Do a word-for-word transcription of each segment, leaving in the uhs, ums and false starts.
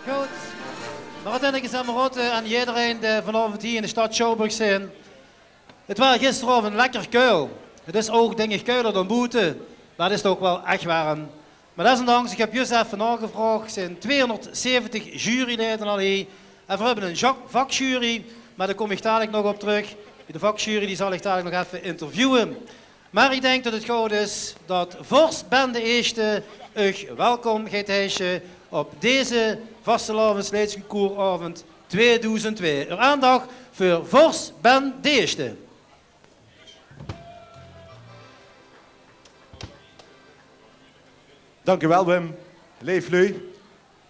Good. Maritinnekes en Marotte en jederein dae vanaovend hie in de stad Sjouwburg zeen. 't Waor gisteraovend lekker kuil. 't Is ouch, dink ich, kuiler dan boete. Mer 't is toch waal ech werm. Mer desondanks, ich höb zjus effe naogevraog, zeen tweehonderdzeventig juryleje al hie. En veer höbbe ein jak-, vakjury, mer dao kóm ich dalik nog op trök. De vakjury, die zal ich dalik nog effe interviewe. Mer ich dink det 't good is det vors Ben d'n Ieëste uch welkom geit heite op deze vastelaovesleedjesconcoursavend tweeduizend twee. Eur aandach veur vors Ben d'n Ieëste. Dank u wel, Wim. Leef luuj,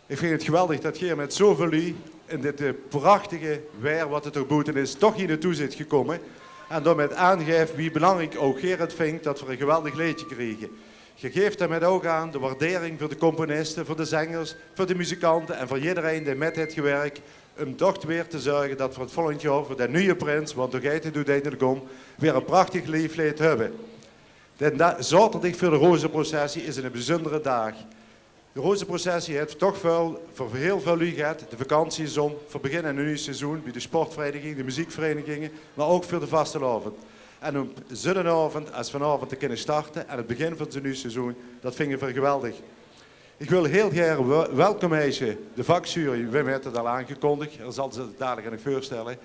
ich vinj 't geweldig det geer mit zoväöl luuj in dit, eh, prachtige waer wat 't toch boete is, toch hie naotoe zeet gekómme. En daomit aangaef wie belangriek ouch geer 't vinjt det veer e geweldig leedje kriege. Geer gaeft daomit ouch aan de waardering veur de componiste, veur de zengers, veur de muzikante en veur jederein dae mit haet gewirk um toch weer te zörge det veer 't volgend jaor veur de nuje prins, want dao geit 't oeteindelik óm, weer e prachtig leefleed höbbe. Den da-, zaoterdig veur de rozeprocessie is 'ne bezundere daag. De rozeprocessie haet toch waal veur hiel väöl luuj gehad. De vakantie is óm, veer beginne e nuuj seizoen bie de sportvereniginge, de muziekvereniginge, mer ouch veur de vastelaovend. En op zoe'n aovend es vanaovend te kinne starte en 't begin van zoe'n nuuj seizoen, det vinje veer geweldig. Ich wil hiel gaer wel-, welkom heite de vakjury. Wim haet 't al aangekondig, hae zal zich dalik aan uch veurstelle.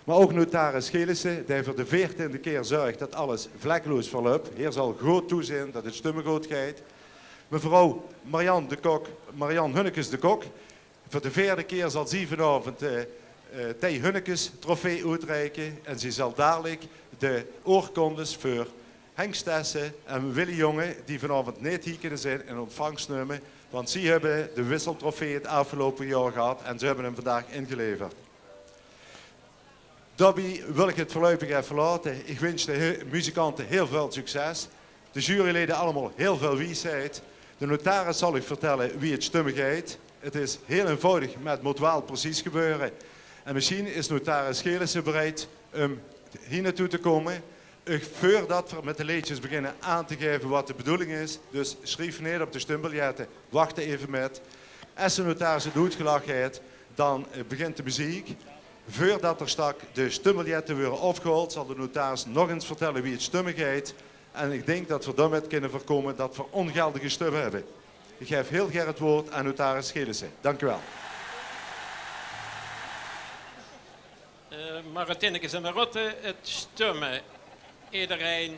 Mer ouch notaris Gelissen, dae veur de veertiende kier zörg det alles vlekkeloos verlöp. Hae zal good toezeen det 't stumme good geit. Mevrouw Marianne de Kok, Marianne Hunnekes de Kok. Veur de veerde kier zal zie vanaovend, eh, eh, Thei Hunnekes trofee oetreike. En zie zal dalik de oorkondes veur Henk Stessen en Willy Jonge, die vanaovend neet hie kinne zeen, in ontvangs numme, want zie höbbe de wisseltrofee 't aafgeloupe jaor gehad en ze höbbe 'm vandaag ingeleverd. Daobie wil ich 't veurluipig effe laote. Ich winsj de he-, muzikante hiel väöl succes. De juryleje allemaol hiel väöl wiesheid. De notaris zal uch vertelle wie 't stumme geit. 't Is hiel einvoudig, mer 't mót waal precies gebeure. En mesjien is notaris Gelissen bereid um hie naotoe te kómme. Uch, veurdet veer mit de leedjes beginne, aan te gaeve waat de bedoeling is. Dus sjrief neet op de stumbiljette. Wach effe mit. Es de notaris 't oetgelag haet, dan, eh, begint de meziek. Veurdet d'r straks de stumbiljette waere opgehaold, zal de notaris nog ins vertelle wie 't stumme geit. En ich dink det veer daomit kinne veurkómme det veer óngeldige stumme höbbe. Ich gaef hiel gaer 't waord aan notaris Gelissen. Dank u wel. Eh, Maritinnekes en Marotte, 't stumme. Ederein,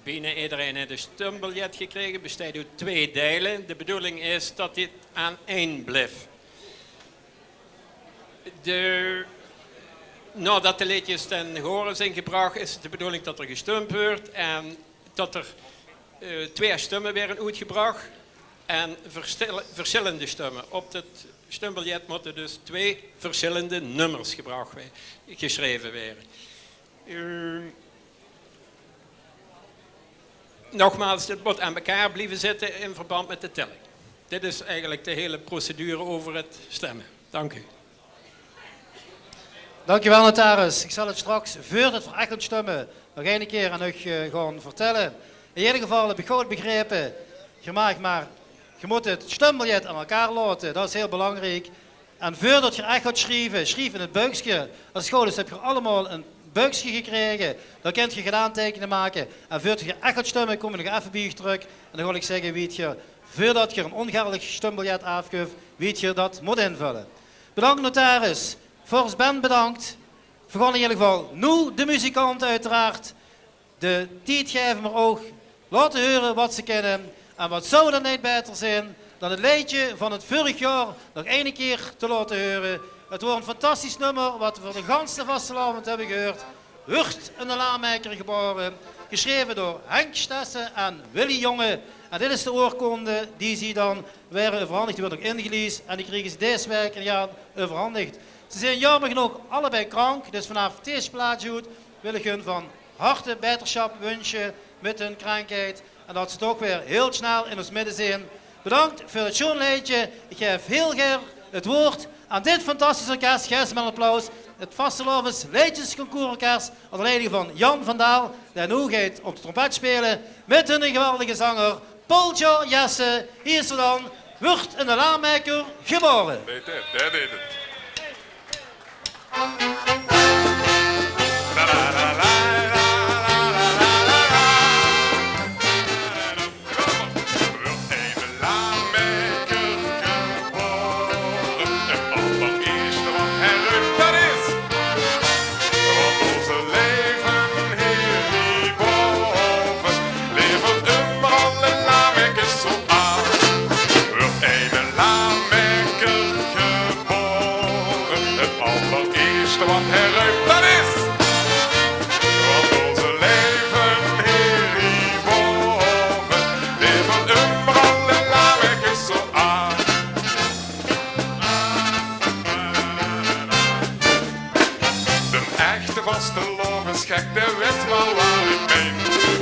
bienao ederein haet e stumbiljet gekrege. Besteit oet twee deile. De bedoeling is det dit aan ein blief. De, naodet de leedjes ten gehore zeen gebrach, is 't de bedoeling det d'r gestump wuuert en det d'r, eh, twee stumme waere oetgebrach en versjille-, versjillende stumme. Op det stumbiljet mótte dus twee versjillende nummers gebrach wa-, gesjreve waere. Eh, nogmaals, dit mót aan mekaar blieve zitte in verband mit de telling. Dit is eigelik de hiele procedure euver 't stumme. Dank u. Dank u wel, notaris. Ich zal 't straks, veurdet veer ech gaon stumme, nog eine kier aan uch, eh, gaon vertelle. In jeder geval höb ich good begrepe, geer maag mer, geer mót 't stumbiljet aan mekaar laote. Det is hiel belangriek. En veurdet geer ech gaot sjrieve, sjrief in 't bökske. Es 't good is, höb geer allemaol e bökske gekrege. Dao kint geer gein aanteikeninge make. En veurdet geer ech gaot stumme, kóm ich nog effe bie uch trök. En dan gaon ich zègke wie geer, veurdet geer ein óngeldig stumbiljet aafguf, wie geer det mót invölle. Bedank, notaris. Vors Ben, bedank. Veer gaon in jeder geval noe de muzikante oeteraard de tied gaeve, mer ouch laote heure waat ze kinne. En waat zou dan neet baeter zeen dan 't leedje van 't vörig jaor nog eine kier te laote heure. 't Waor ein fantastisch nummer waat veer de ganse vastelaovend höbbe geheurd. Wuuert eine Laanmaeker gebaore, gesjreve door Henk Stessen en Willy Jonge. En dit is de oorkonde die zie dan waere euverhandig, die wuuert nog ingelies en die kriege ze dees waek in Jaan euverhandig. Ze zeen jaomer genóg allebei krank, dus vanaaf dees plaats oet wil ich hun van harte baetersjap winsje mit hun krankheid. En det ze toch weer hiel snel in ós midde zeen. Bedank veur 't sjoen leedje. Ich gaef hiel gaer 't waord aan dit fantastisch orkes. Gaef ze mer ein applaus. 't Vastelaovesleedjesconcoursorkes ónger leiding van Jan van Daal, dae noe geit op de trompet speule mit hun geweldige zenger Paultje Jessen. Hie is 'r dan, Wuuert 'ne laammeker gebaore? Deej 't, deej deej 't. Wuuert 'ne laammeker gebaore, 't allereerste wat hae ruuk, dat is: want ózze leve heer hie baove levert ummer alle laammekkes zo aan. Wuuert 'ne laammeker gebaore, 't allereerste wat hae ruuk, dat is: want ózze leve heer hie baove levert ummer alle laammekkes zo aan. D'n echte vastelaovesgek, dae wit waal wat ich mein.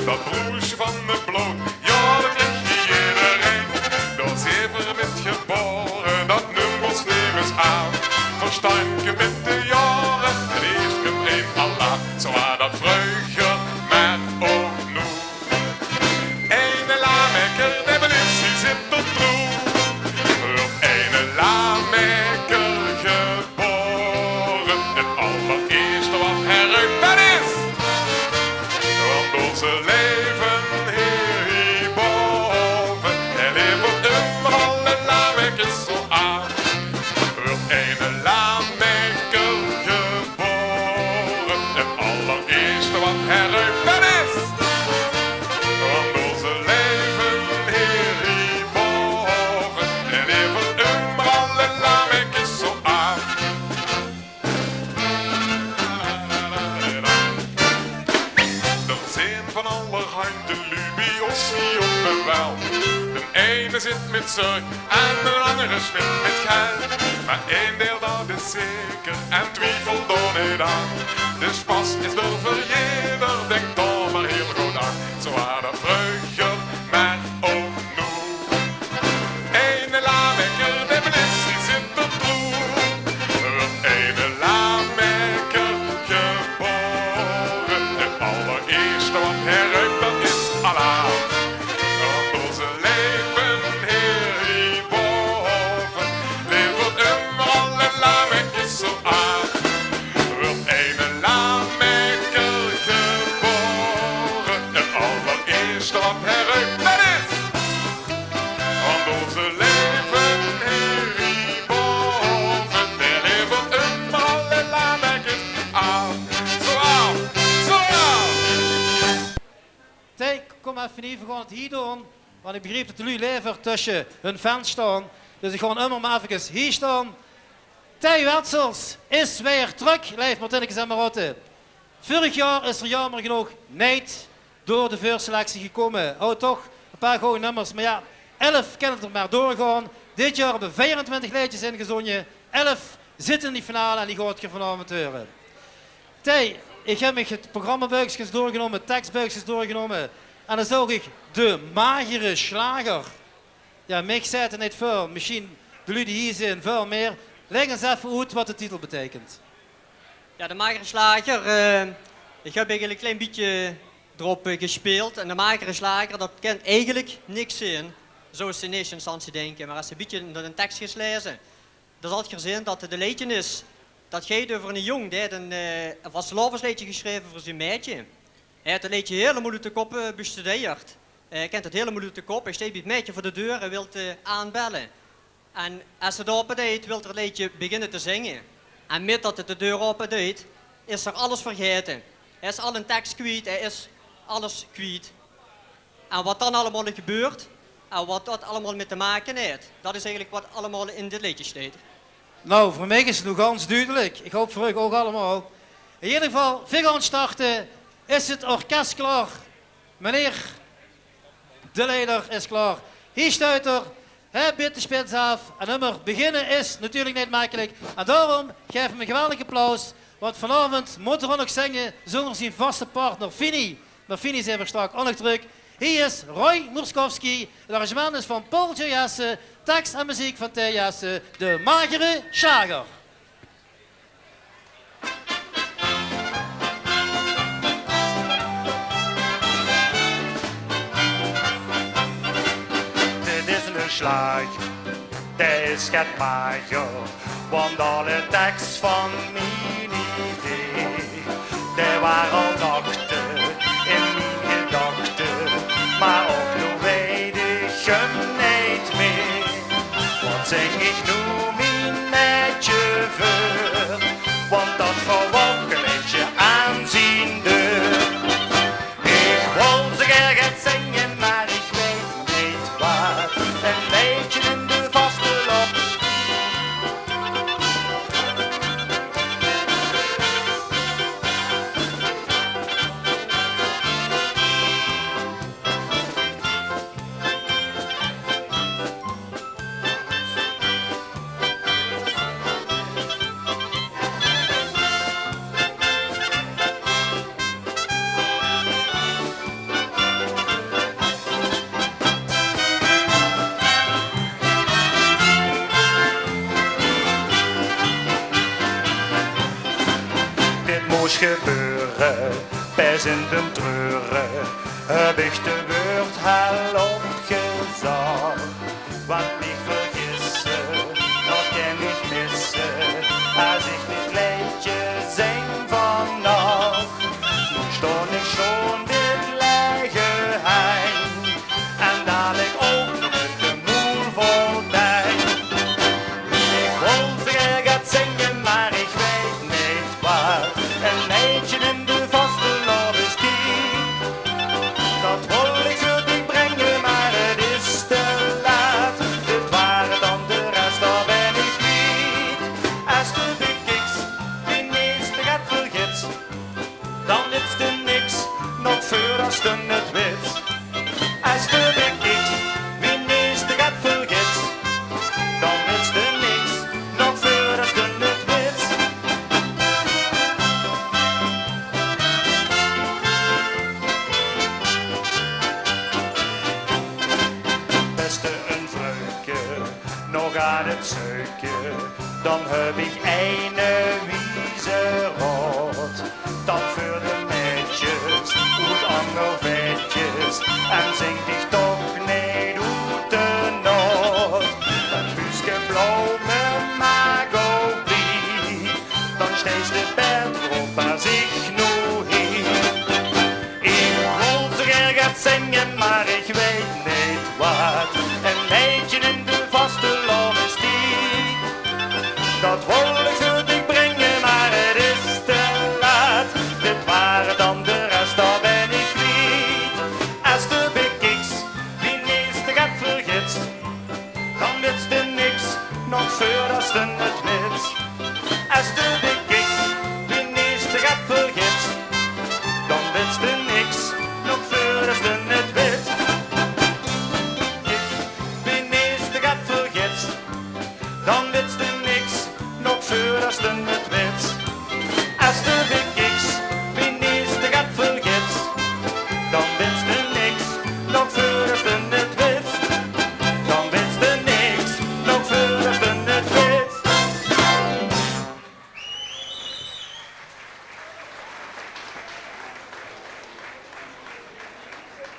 Dat broesje van de bloot, jao, dat krieg hie ederein. Dao zeen v'r mit gebaore, dat numt ós nemes aan. Verstandje mit de jaore, en eers kump ein alarm. Zo waar dat vreuger, mer ouch noe. Eine laammeker, dae blief zie zitte troe. Wuuert eine laammeker gebaore, 't allereerste wat hae ruuk, dat is: want ózze leve heer hie baove, hae levert ummer alle laammekkes zo aan. Wuuert eine laammeker gebaore, 't allereerste wat hae ruuk, dat is: want ózze leve heer hie baove, hae levert ummer alle laammekkes zo aan. D'r zeen van allerhande luuj bie ós hie op de Wel. D'n eine zit mit zörg en d'n angere smit mit geld. Mer ein deil, dat is zeker, en twiefel dao neet aan: de spas is d'r veur jeder, dink dao mer hiel good aan. Zo waar dat vreuger, mer ouch noe. Eine laammeker, dae blief zie zitte troe. Wuuert eine laammeker gebaore, 't allereerste wat hae ruuk, dat is alarm. Want ózze leve heer hie baove levert ummer alle laammekkes zo aan. Wuuert eine laammeker gebaore, 't allereerste wat hae ruuk, dat is: want ózze leve heer hie baove, dae levert ummer alle laammekkes aan. Zo aan, zo aan. Thei, kóm effe hie, veer gaon 't hie doon, want ich begriep dat de luuj lever tösje hun fans staon. Dus ich gaon ummer mer effekes hie staon. Thei Wetzels is weer trök, leef Martinnekes en Marotte. Vörig jaor is 'r jaomer genóg neet door de veurselectie gekómme. Haw toch e paar gooj nummers, mer jao, elf kinne d'r mer doorgaon. Dit jaor höbbe veer veerentwintig leedjes ingezónje, elf zitte in die finale en die gaon geer vanaovend heure. Thei, ich höb mich 't programmabeukskes doorgenómme, 't teksbeukskes doorgenómme. En dan zoog ich de magere sjlager. Jao, mich zaet 't neet väöl, mesjien de luuj die hie zeen väöl mieë. Lègk ins effe oet wat de titel beteikent. Jao, de magere sjlager, eh, ich höb eigelik e klein bietje d'rop, eh, gespeeld. En de magere sjlager, dat kint eigelik niks zeen, zouws se in eerste instantie dinke. Mer es se e bietje in de teks geis laeze, dan zals se zeen dat 't e leedje is dat geit euver eine jóng, dae haet ein, eh, ein vastelaovesleedje gesjreve veur zien maedje. Hae haet 't leedje hielemaol oet de kop, eh, bestudeerd. Hae kint 't hielemaol oet de kop. Hae steit bie 't maedje veur de deur en wilt, eh, aanbelle. En es 't aope deit, wilt 'r 't leedje beginne te zinge. En mit dat 't de deur aope deit, is 'r alles vergaete. Hae is al 'n teks kwiet, hae is alles kwiet. En wat dan allemaol gebeurt en wat dat allemaol mit te make haet, dat is eigelik wat allemaol in dit leedje steit. Nou, veur mich is 't noe gans dudelik. Ich haop veur uch ouch allemaol. In eder geval, veer gaon starte. Is 't orkes klaor? Meneer de leider is klaor. Hie steit 'r. Hae bit de spits aaf. En ummer beginne is natuurlik neet mekkelik. En daorum gaef 'm e geweldig applaus. Want vanaovend mót 'r ouch nog zinge zónger zien vaste partner Fini. Mer Fini zeen veer straks ouch nog trök. Hie is Roy Moerskowski. 't Arrangement is van Paul J. Jessen. Teks en meziek van Thei Jessen. De magere sjlager. Dit is 'ne sjlaag. Schet mager, want alle teks van mien idee, die waar al nachte in mien gedachte, maar ouch noe weit ich 'm neet mee. Wat zing ich noe mien maedje veur, want dat verwach 't leedje aan zien deur. Ich wol zoe gaer get zinge, maar ich weit neet waat. Ein leedje in de vastelaovestied. Dit mós gebeure, bès in d'n treure höb ich de wäörd hel opgezach. Want mich vergisse, dat kin ich misse, es ich dit leedje zing vannach. Noe staon ich sjoon mit lege henj en dalik ouch nog mit de moel vol teng. Ich wol zoe gaer get zinge, maar ich weit neet waat. Ein leedje in de vastelaovestied. Dat wol ich veur dich bringe, maar 't is te laat. Dit waar 't dan, de res, dao bön ich kwiet. Es de bekiks wie nees de get vergits, dan wits te niks, nog veurdat te 't wits. Es de bekiks wie nees de get vergits, dan wits te niks, nog veurdat te 't wits. Bès te ein vruike nog aan 't zeuke, dan höb ich eine wieze raod. Stap veur de maedjes oet anger vaedjes en zing dich toch neet oet de naod. Ein buuske blome maak ouch blie, dan steis te baeter op es ich noe hie. Ich wol zoe gaer get zinge, maar ich weit neet waat. Ein leedje in de vastelaovestied. Dat wol ich veur dich bringe, maar 't is te laat. Dit waar 't dan, de res, dao bön ich kwiet. Es te bekiks wie nees de get vergits, dan wits te niks, nog veurdat te 't wits. Es te bekiks wie nees de get vergits, dan wits te niks, nog veurdat te 't wits. Wie nees de get vergits, dan wits te niks, nog veurdat te 't wits. Es te bekiks wie nees de get vergits, dan wits te niks, nog veurdat te 't wits. Dan wits te niks, nog veurdat te 't wits.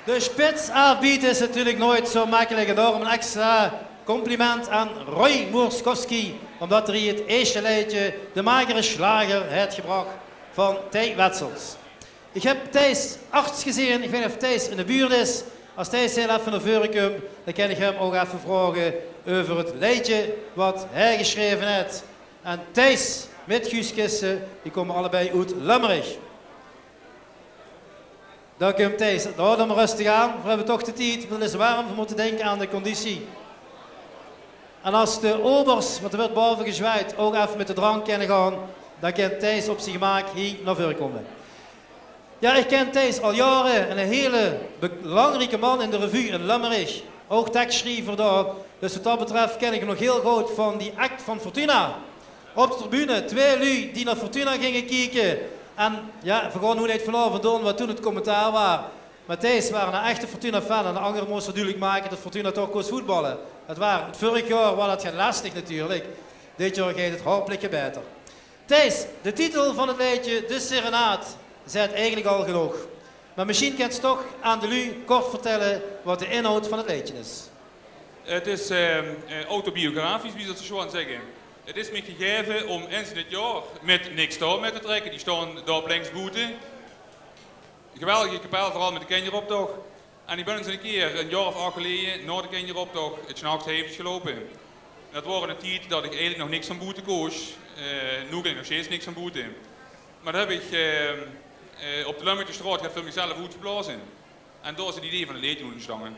De spits aafbiete is natuurlik noeit zoe mekkelik. En daorum ein extra compliment aan Roy Moerskowski, ómdat 'r hie 't ieësjte leedje, de magere sjlager, haet gebrach van Thei Wetsels. Ich höb Thijs Arts gezeen, ich weit neet of Thijs in de buurt is. Es Thijs hiel effe nao veure kump, dan kin ich häöm ouch effe vraoge euver 't leedje wat hae gesjreve haet. En Thijs mit Guus Kissen, die kómme allebei oet Lömmerich. Dao kump Thijs. Haoj 'm röstig aan, veer höbbe toch de tied, want 't is werm, veer mótte dinke aan de conditie. En es de obers, want d'r wuuert baove gesjwaajd, ouch effe mit de drank kinne gaon, dan kin Thijs op zie gemaak hie nao veure kómme. Jao, ich kin Thijs al jaore, eine hele belangrieke man in de revue in Lömmerich. Ouch tekssjriever dao. Dus wat dat betröf kin ich 'm nog hiel good van die act van Fortuna. Op de tribune, twee luuj die nao Fortuna ginge kieke. En jao, veer gaon noe neet vanaovend doon wat toen 't commentaar waar. Mer Thijs waar 'nen echte Fortuna-fan en de angere mós 'r dudelik make dat Fortuna toch kós voetballe. 't Waar, 't vörig jaor waar dat get lestig natuurlik. Dit jaor geit 't haopelik get baeter. Thijs, de titel van 't leedje, De Serenaad, zaet eigelik al genóg. Mer mesjien kins se toch aan de luuj kort vertèlle wat de inhoud van 't leedje is. 't Is eh, eh, autobiografisch, wie ze dat zo sjoon zègke. 't Is mich gegaeve óm ins in 't jaor mit Nick Storm mit te trèkke. Die sjtaon dao op links boete. Geweldige kapel, veural mit de kinjeroptoch. En ich bön ins 'ne kier, 'n jaor of ach geleje, nao de kinjeroptoch, 't 's nachs hevig geloupe. Dat waor in 'ne tied dat ich eigelik nog niks van boete kós. Eh, noe kin ich nog steeds niks van boete. Mer dat höb ich eh, eh, op de Lummertsjtraot get veur mich zelf oetgeblaoze. En dao is 't idee van 't leedje oetsjtóng.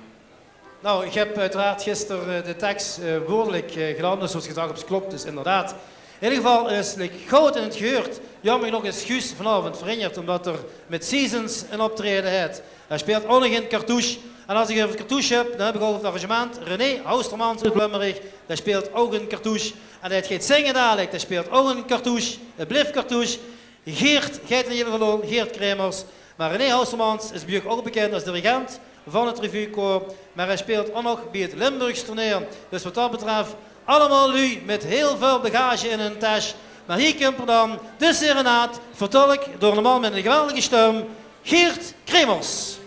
Nou, ich höb oeteraard gister eh, de teks eh, woordelik eh, gedaon, dus zoewie gezag, op 's klop, dus inderdaad. In eder geval is 't good in 't gehuurd. Jaomer genóg is Guus vanaovend verhingerd, ómdat 'r mit Seasons 'n optraeje haet. Hae sjpeelt ouch nog 'n cartouche. En es ich 't euver cartouche höb, dan höb ich ouch 't arrangement. René Houstermans oet Lummerich, dae sjpeelt ouch 'n cartouche. En dae geit zinge dalik, dae sjpeelt ouch 'n cartouche. 't Blief cartouche. Geert geit in eder geval doon, Geert Kremers. Mer René Houstermans is bie uch ouch bekind es dirigent van 't revuekoor. Mer hae sjpeelt ouch nog bie 't Limburgs Toneel. Dus wat dat betröf, allemaol luuj mit hiel väöl bagage in hun tesj. Mer hie kump 'r dan, de serenaad, vertolk door 'ne man mit 'n geweldige sjtum, Geert Kremers.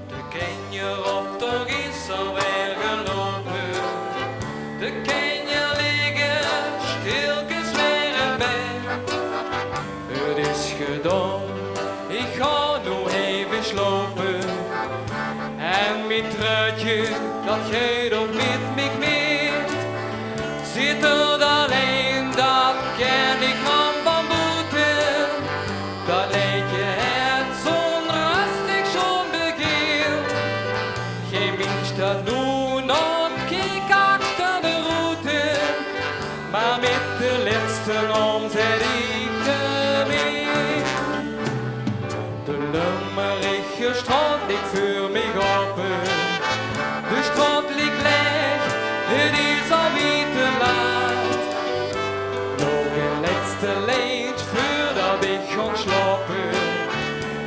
De kinjeroptoch is alweer geloupe. De kinjer ligke sjtilkes weer in bed. 't Is gedaon, ich gaon noe eve sjlaope. En mien truitje, dat geit ouch mit mich mit. Zit 'r allein, dat kin ich man van boete. Dat leedje haet zoe'n rustig sjoon begin. Gein minsj dat noe nog kiek achter de roete. Mer mit de lètste naom zèt ich 'm in. De Lummerichjer sjtraot ligk veur mich aope. De sjtraot ligk laeg, 't is alweer te laat. Nog ein lètste leedj veurdat ich gaon sjlaope.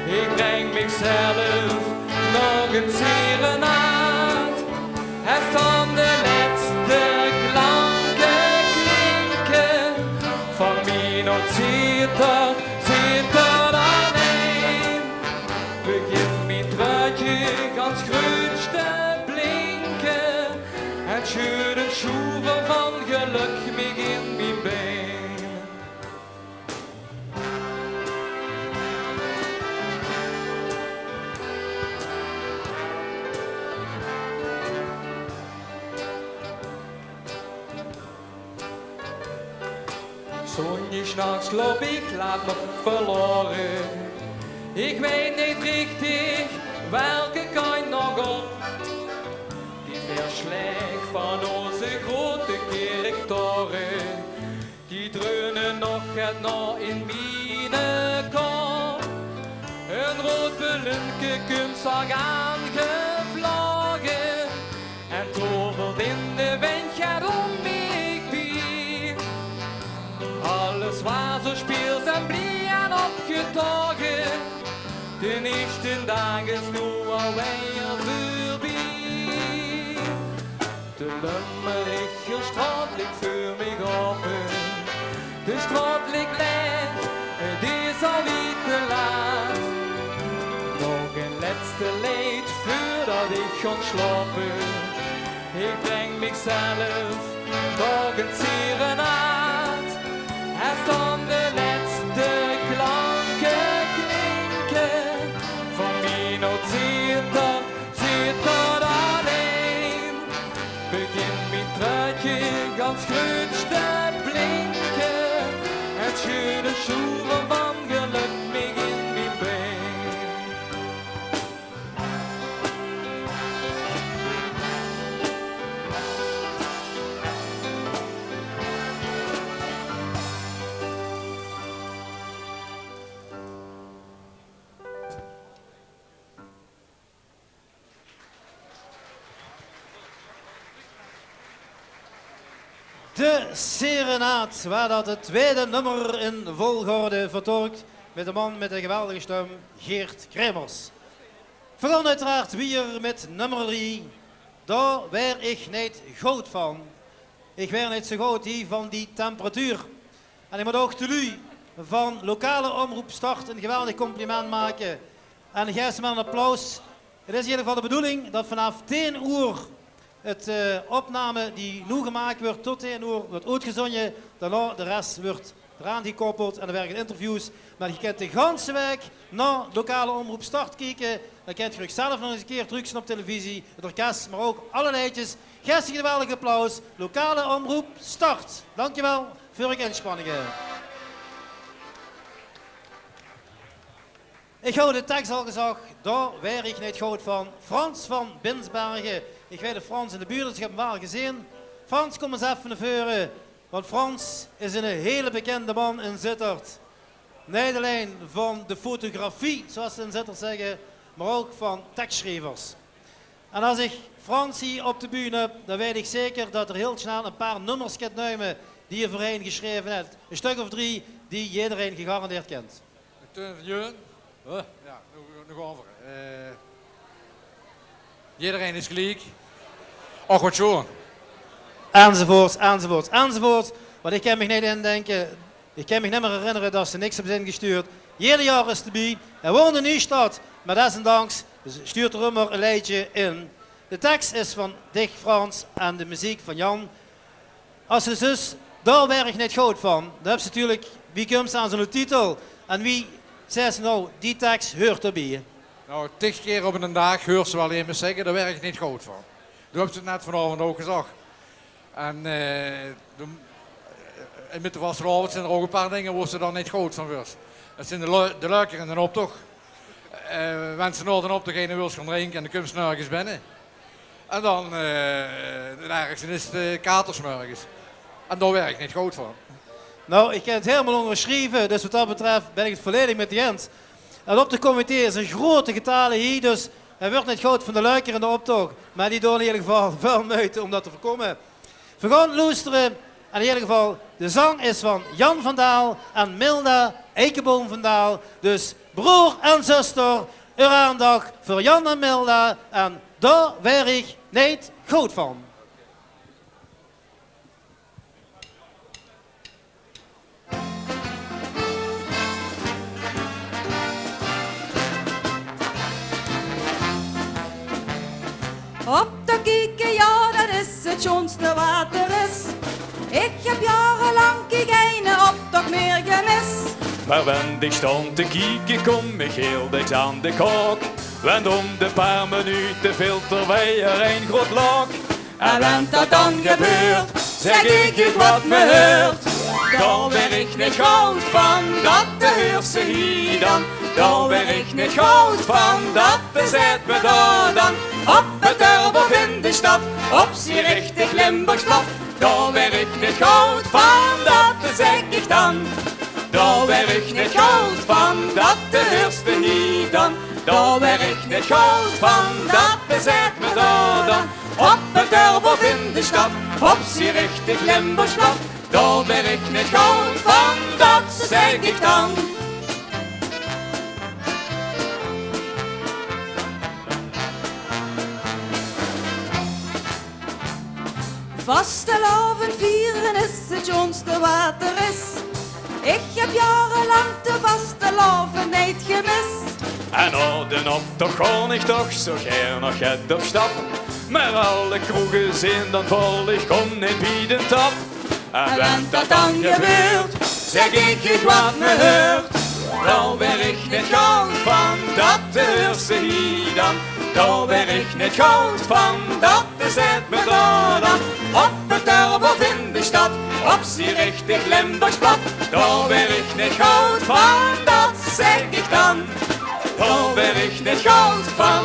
Ich breng mich zelf nog ein serenaad. Haet dan de lètste klanke klinke van mien zitert, zitert allein. Begint mien truitje gans gruuns te blinke en sjuut ein sjoever van gelök mich in mien bein. Zóndigsnachs loop ich laat nog verlaore. Ich weit neet richtig welke kantj nog op. Die veer sjlech van ózze groeate kirktaore, die dreune nog get nao in miene kop. Ein roead ballunke kump zacht aangevlaoge en tovert in de windj get óm mich bie. Alles waas zo sjpeels en blie en opgetaoge. De ieësjte daag is noe alweer veurbie. De Lummerichjer sjtraot ligk veur mich aope. De sjtraot ligk laeg, 't is alweer te laat. Nog ein lètste leedj veurdat ich gaon sjlaope. Ich breng mich zelf nog ein serenaad. Haet dan de lètste klanke klinke van mien zitert, zitert allein. Begint mien truitje gans gruuns te blinke en sjuut ein sjoever van gelök mich in mien bein. De Serenaad, waor dat 't twiede nummer in volgorde, vertolk mit de man mit de geweldige sjtum, Geert Kremers. Veer gaon oeteraard wiejer mit nummer drie. Dao waer ich neet good van. Ich waer neet zo good hie van die temperatuur. En ich mót ouch de luuj van lokale omroep Start ein geweldig compliment make. En gaef ze mer ein applaus. Het is in eder geval de bedoeling det vanaaf tieën oer het, eh, opname die noe gemaak wuuert tot tieën oer wuuert oetgezónje. Daonao de res wuuert d'raan gekoppeld en dan wirke interviews. Mer geer kènt de ganse waek nao lokale omroep Start kieke. Dan kènt geer uch zelf nog ins ein kier trökzeen op televisie, het orkes, mer ouch alle leedjes. Gaef ze ein geweldig applaus. Lokale omroep Start. Dankjewel veur eur inspanninge. Ich höb de teks al gezag, dao waer ich neet good van. Frans van Binsbergen. Ich weit det Frans in de buurt is, ich höb 'm waal gezeen. Frans, kóm ins effe nao veure, want Frans is eine hele bekende man in Zitterd. Neet allein van de fotografie, zoeas ze in Zitterd zègke, mer ouch van tekssjrievers. En es ich Frans hie op de bühne höb, dan weit ich zeker det 'r hiel snel ein paar nummers geit numme die 'r veurhein gesjreve haet. Ein stök of drie die jederein gegarandeerd kènt. Teun van Jeun. Huh? Jao, nog, nog euver. Eh, jederein is geliek. Och, waat sjoon. Enzovoorts, enzovoorts, enzovoorts. Want ich kèn mich neet indinke, ich kèn mich nimmer herinnere det ze niks höbbe ingesjtuurd. Jeder jaor is 'r d'rbie. Hae woont in Nystad, mer desondanks sjtuurt 'r ummer ein leedje in. De teks is van dich, Frans, en de meziek van Jan. Es ze dus, dao waer ich neet good van. Dan höbs ze natuurlik, wie kums ze aan zoe'n titel? En wie zaes ze noe, die teks huuert d'rbie? Noe, tig kier op einen daag huuers ze waal emes zègke, dao waer ich neet good van. Doe höbs het net vanaovend ouch gezag. En, eh, de, eh, mit de vastelaovend zeen d'r ouch ein paar dinger wo ze dan neet good van wuuers. Det zeen de lu-, de luiker in den optoch. Eh, wens ze nao den optoch ein wils gaon drinke en dan kums ze nörges binne. En dan, eh, 't ergste is de katersmörges. En dao waer ich neet good van. Noe, ich kèn het hielemaol óngersjrieve, dus waat det betröf bön ich het volledig mit dich eins. En op de comité is ein groeate getale hie, dus hae wuuert neet good van de luiker in den optoch, mer die doon in eder geval väöl meujte óm det te veurkómme. Veer gaon loestere. En in eder geval, de zang is van Jan van Daal en Milda Eikeboom van Daal. Dus broor en zuster, eur aandach veur Jan en Milda. En dao waer ich neet good van. Op te kieke, jao, det is 't sjoonste waat d'r is. Ich höb jaorelank geine optoch mieë gemis. Mer wen ich sjtaon te kieke, kóm ich hiel dèks aan de kaok. Wen óm de paar minute vilt d'r weer ein groeat laok. En wen det dan gebeurt, zègk ich uch waat me heurt. Dao waer ich neet good van, det huurs se hie dan. Dao waer ich neet good van, det zaet me dao dan. Op 't Turbof in de sjtad, op zie richtig Limburgs plat. Dao waer ich neet good van, det zègk ich dan. Dao waer ich neet good van, det huurs se hie dan. Dao waer ich neet good van, det zaet me dao dan. Op 't Turbof in de sjtad, op zie richtig Limburgs plat. Dao waer ich neet good van, det zègk ich dan. Vastelaovend viere is 't sjoonste waat d'r is. Ich höb jaorelank de vastelaovend neet gemis. En nao den optoch gaon ich toch zo gaer nog get op sjtap. Mer alle kroege zeen dan vol, ich kóm neet bie den tap. En wen det dan gebeurt, zègk ich uch waat me heurt. Dao waer ich neet good van, det huurs se hie dan. Dao waer ich neet good van, det zaet me dao dan. Op 't Turbof in de sjtad, op zie richtig Limburgs plat. Dao waer ich neet good van, det zègk ich dan. Dao waer ich neet good van,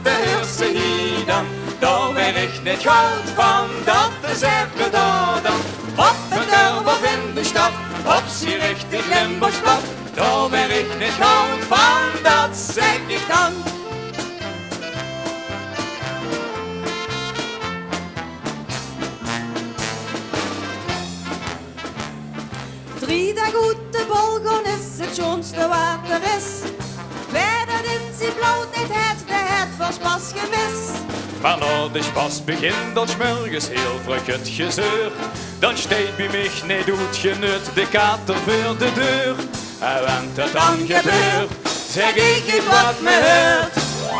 det huurs se hie dan. Dao waer ich neet good van, det zaet me dao dan. Op 't Turbof in de sjtad, op zie richtig Limburgs plat. Dao waer ich neet good van, det zègk ich dan. Drie daag oet de bol gaon is 't sjoonste waat d'r is. Wae det in zie blauw neet haet, dae Veur sjpas gemis. Mer nao de sjpas begint al 's mörges hiel vreug 't gezeur. Dan sjteit bie mich neet oetgenut de kater veur de deur. En wen det dan gebeurt, zègk ich uch waat me heurt.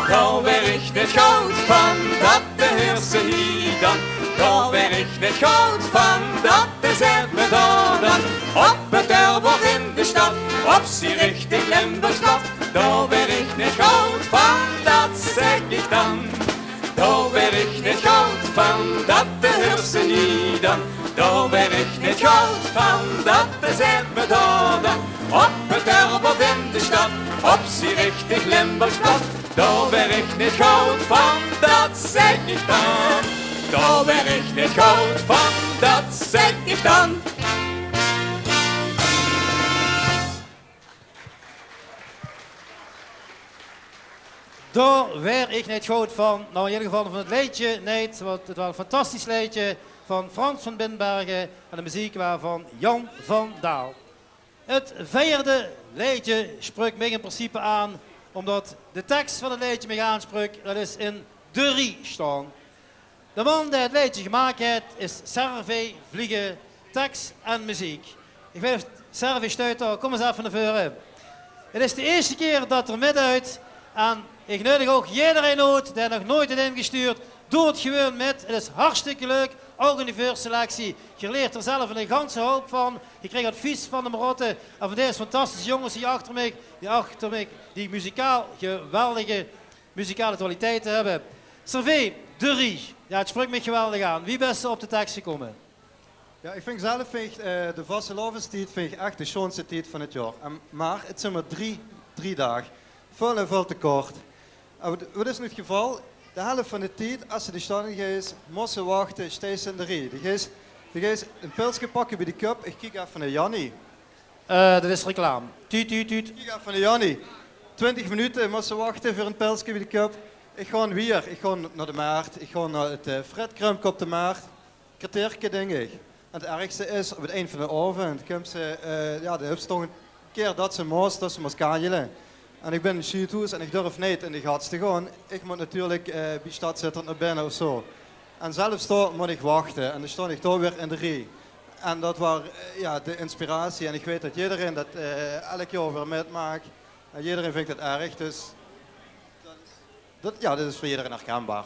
Dao waer ich neet good van, det te heurse hie dan. Dao waer ich neet good van, det te zaet me dao dan. Op 't Turbof in de sjtad, op zie richtig Limburgs pad. Dao waer ich neet good van, det zègk ich dan. Dao waer ich neet good van, det te heurse hie dan. Dao waer ich neet good van, det te zaet me dao dan. Op 't Turbof in de sjtad, op zie richtig Limburgs pad. Dao waer ich neet good van, det zègk ich dan. Dao waer ich neet good van, det zègk ich dan. Dao waer ich neet good van. Nou, in eder geval van 't leedje neet, want 't waas ein fantastisch leedje van Frans van Binbergen en de meziek waas van Jan van Daal. 't Veerde leedje sjpreuk mich in principe aan, ómdet de teks van 't leedje mich aanspreuk, det is In de rie sjtaon. De man dae 't leedje gemaak haet is Servé Vliegen, teks en meziek. Ich weit neet of Servé sjteit dao, kóm ins effe nao veure. 't Is de ierste kier det 'r mitduit en ich neudig ouch ederein oet dae nog noeit haet ingesjtuurd. Doot gewoon mit, 't is hartstikke leuk, ouch in de veurselectie. Geer lieërt d'r zelf ein ganse houp van. Geer kriegt advies van de Marotte en van dees fantastische jónges hie achter mich, die achter mich, die muzikaal geweldige muzikale kwaliteite höbbe. Servé, De rie. Jao, 't sjpreuk mich geweldig aan. Wie bès se op de teks gekómme? Jao, ich vinj zelf, vinj ich, eh, de vastelaovendstied vinj ich ech de sjoonste tied van 't jaor. En, mer 't zeen mer drie, drie daag. Väöl en väöl te kort. En wat, wat is noe 't geval? De helf van de tied, es se de sjtad in geis, mós se wachte, steis se in de rie. De geis, de geis ein pilske pakke bie de Cup. Ich kiek effe nao Jannie. Eh, det is reclame. Tuut, tuut, tuut. Kiek effe nao Jannie. Twintig minute mós se wachte veur ein pilske bie de Cup. Ich gaon wiejer. Ich gaon nao de Mert. Ich gaon nao 't, eh, Fred Krumke op de Mert. Kerteerke, dink ich. En 't ergste is, op 't eind van d'n aovend kump ze, eh, jao, de höbs toch ein kier det se mós, det se mós kanjele. En ich bin ein sjiethoes en ich durf neet in de gats te gaon. Ich mót natuurlik, eh, bie Sjtad Zitterd nao binne of zo. En zelfs dao mót ich wachte. En dan sjtaon ich toch weer in de rie. En det waas, eh, jao, de inspiratie. En ich weit det jederein det, eh, elk jaor weer mitmaak. En jederein vinjt 't erg. Dus det, jao, dit is veur jederein herkenbaar.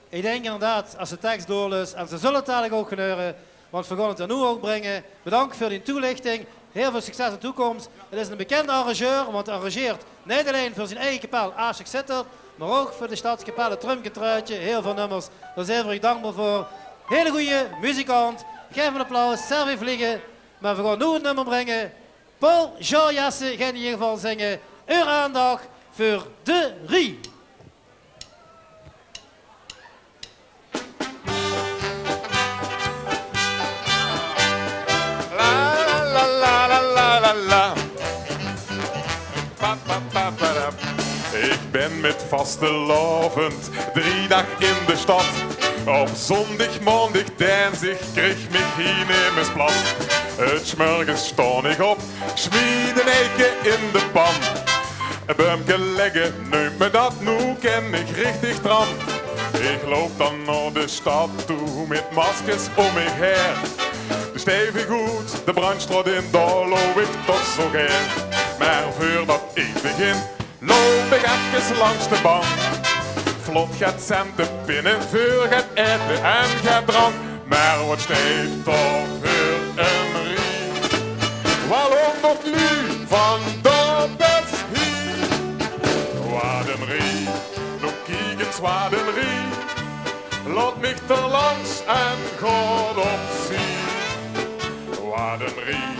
Ich dink inderdaad, es se de teks doorleus, en ze zulle 't dalik ouch gaon heure, want veer gaon 't d'r noe ouch bringe. Bedank veur die toelichting. Hiel väöl succes in de toekóms. 't Is eine bekinde arrangeur, want hae arrangeert neet allein veur zien eige kapel Aasjok Zitterd, mer ouch veur de sjtadskapelle Trumke Truitje. Hiel väöl nummers. Dao zeen veer uch dankbaar veur. Hiel gooj muzikant. Gaef 'm ein applaus. Servé Vliegen. Mer veer gaon noe ein nummer bringe. Paul Jean Jessen geit in eder geval zinge. Eur aandach veur De rie. La, la, la. Pa, pa, pa, pa, da. Ich bin mit vastelaovend drie daag in de sjtad. Op zóndig, maondig, dinsdig krieg mich hie nemes plat. 's Mörges sjtaon ich op, sjmiet ein eike in de pan. Ein beumke lègke, neump me det, noe kin ich richtig dran. Ich loup dan nao de sjtad toe mit maskers óm mich haer. De Steive Goot, de Brandstraot in, dao loup ich toch zo gaer. Mer veurdet ich begin, loup ich efkes langs de ban. Vlot get cente pinne veur get aete en get drank. Mer waat sjteit dao veur ein rie? Waal hóngerd luuj van de bus hie. Waat ein rie, noe kiek ins waat ein rie. Laot mich d'r langs en gaot op zie. Waat ein rie,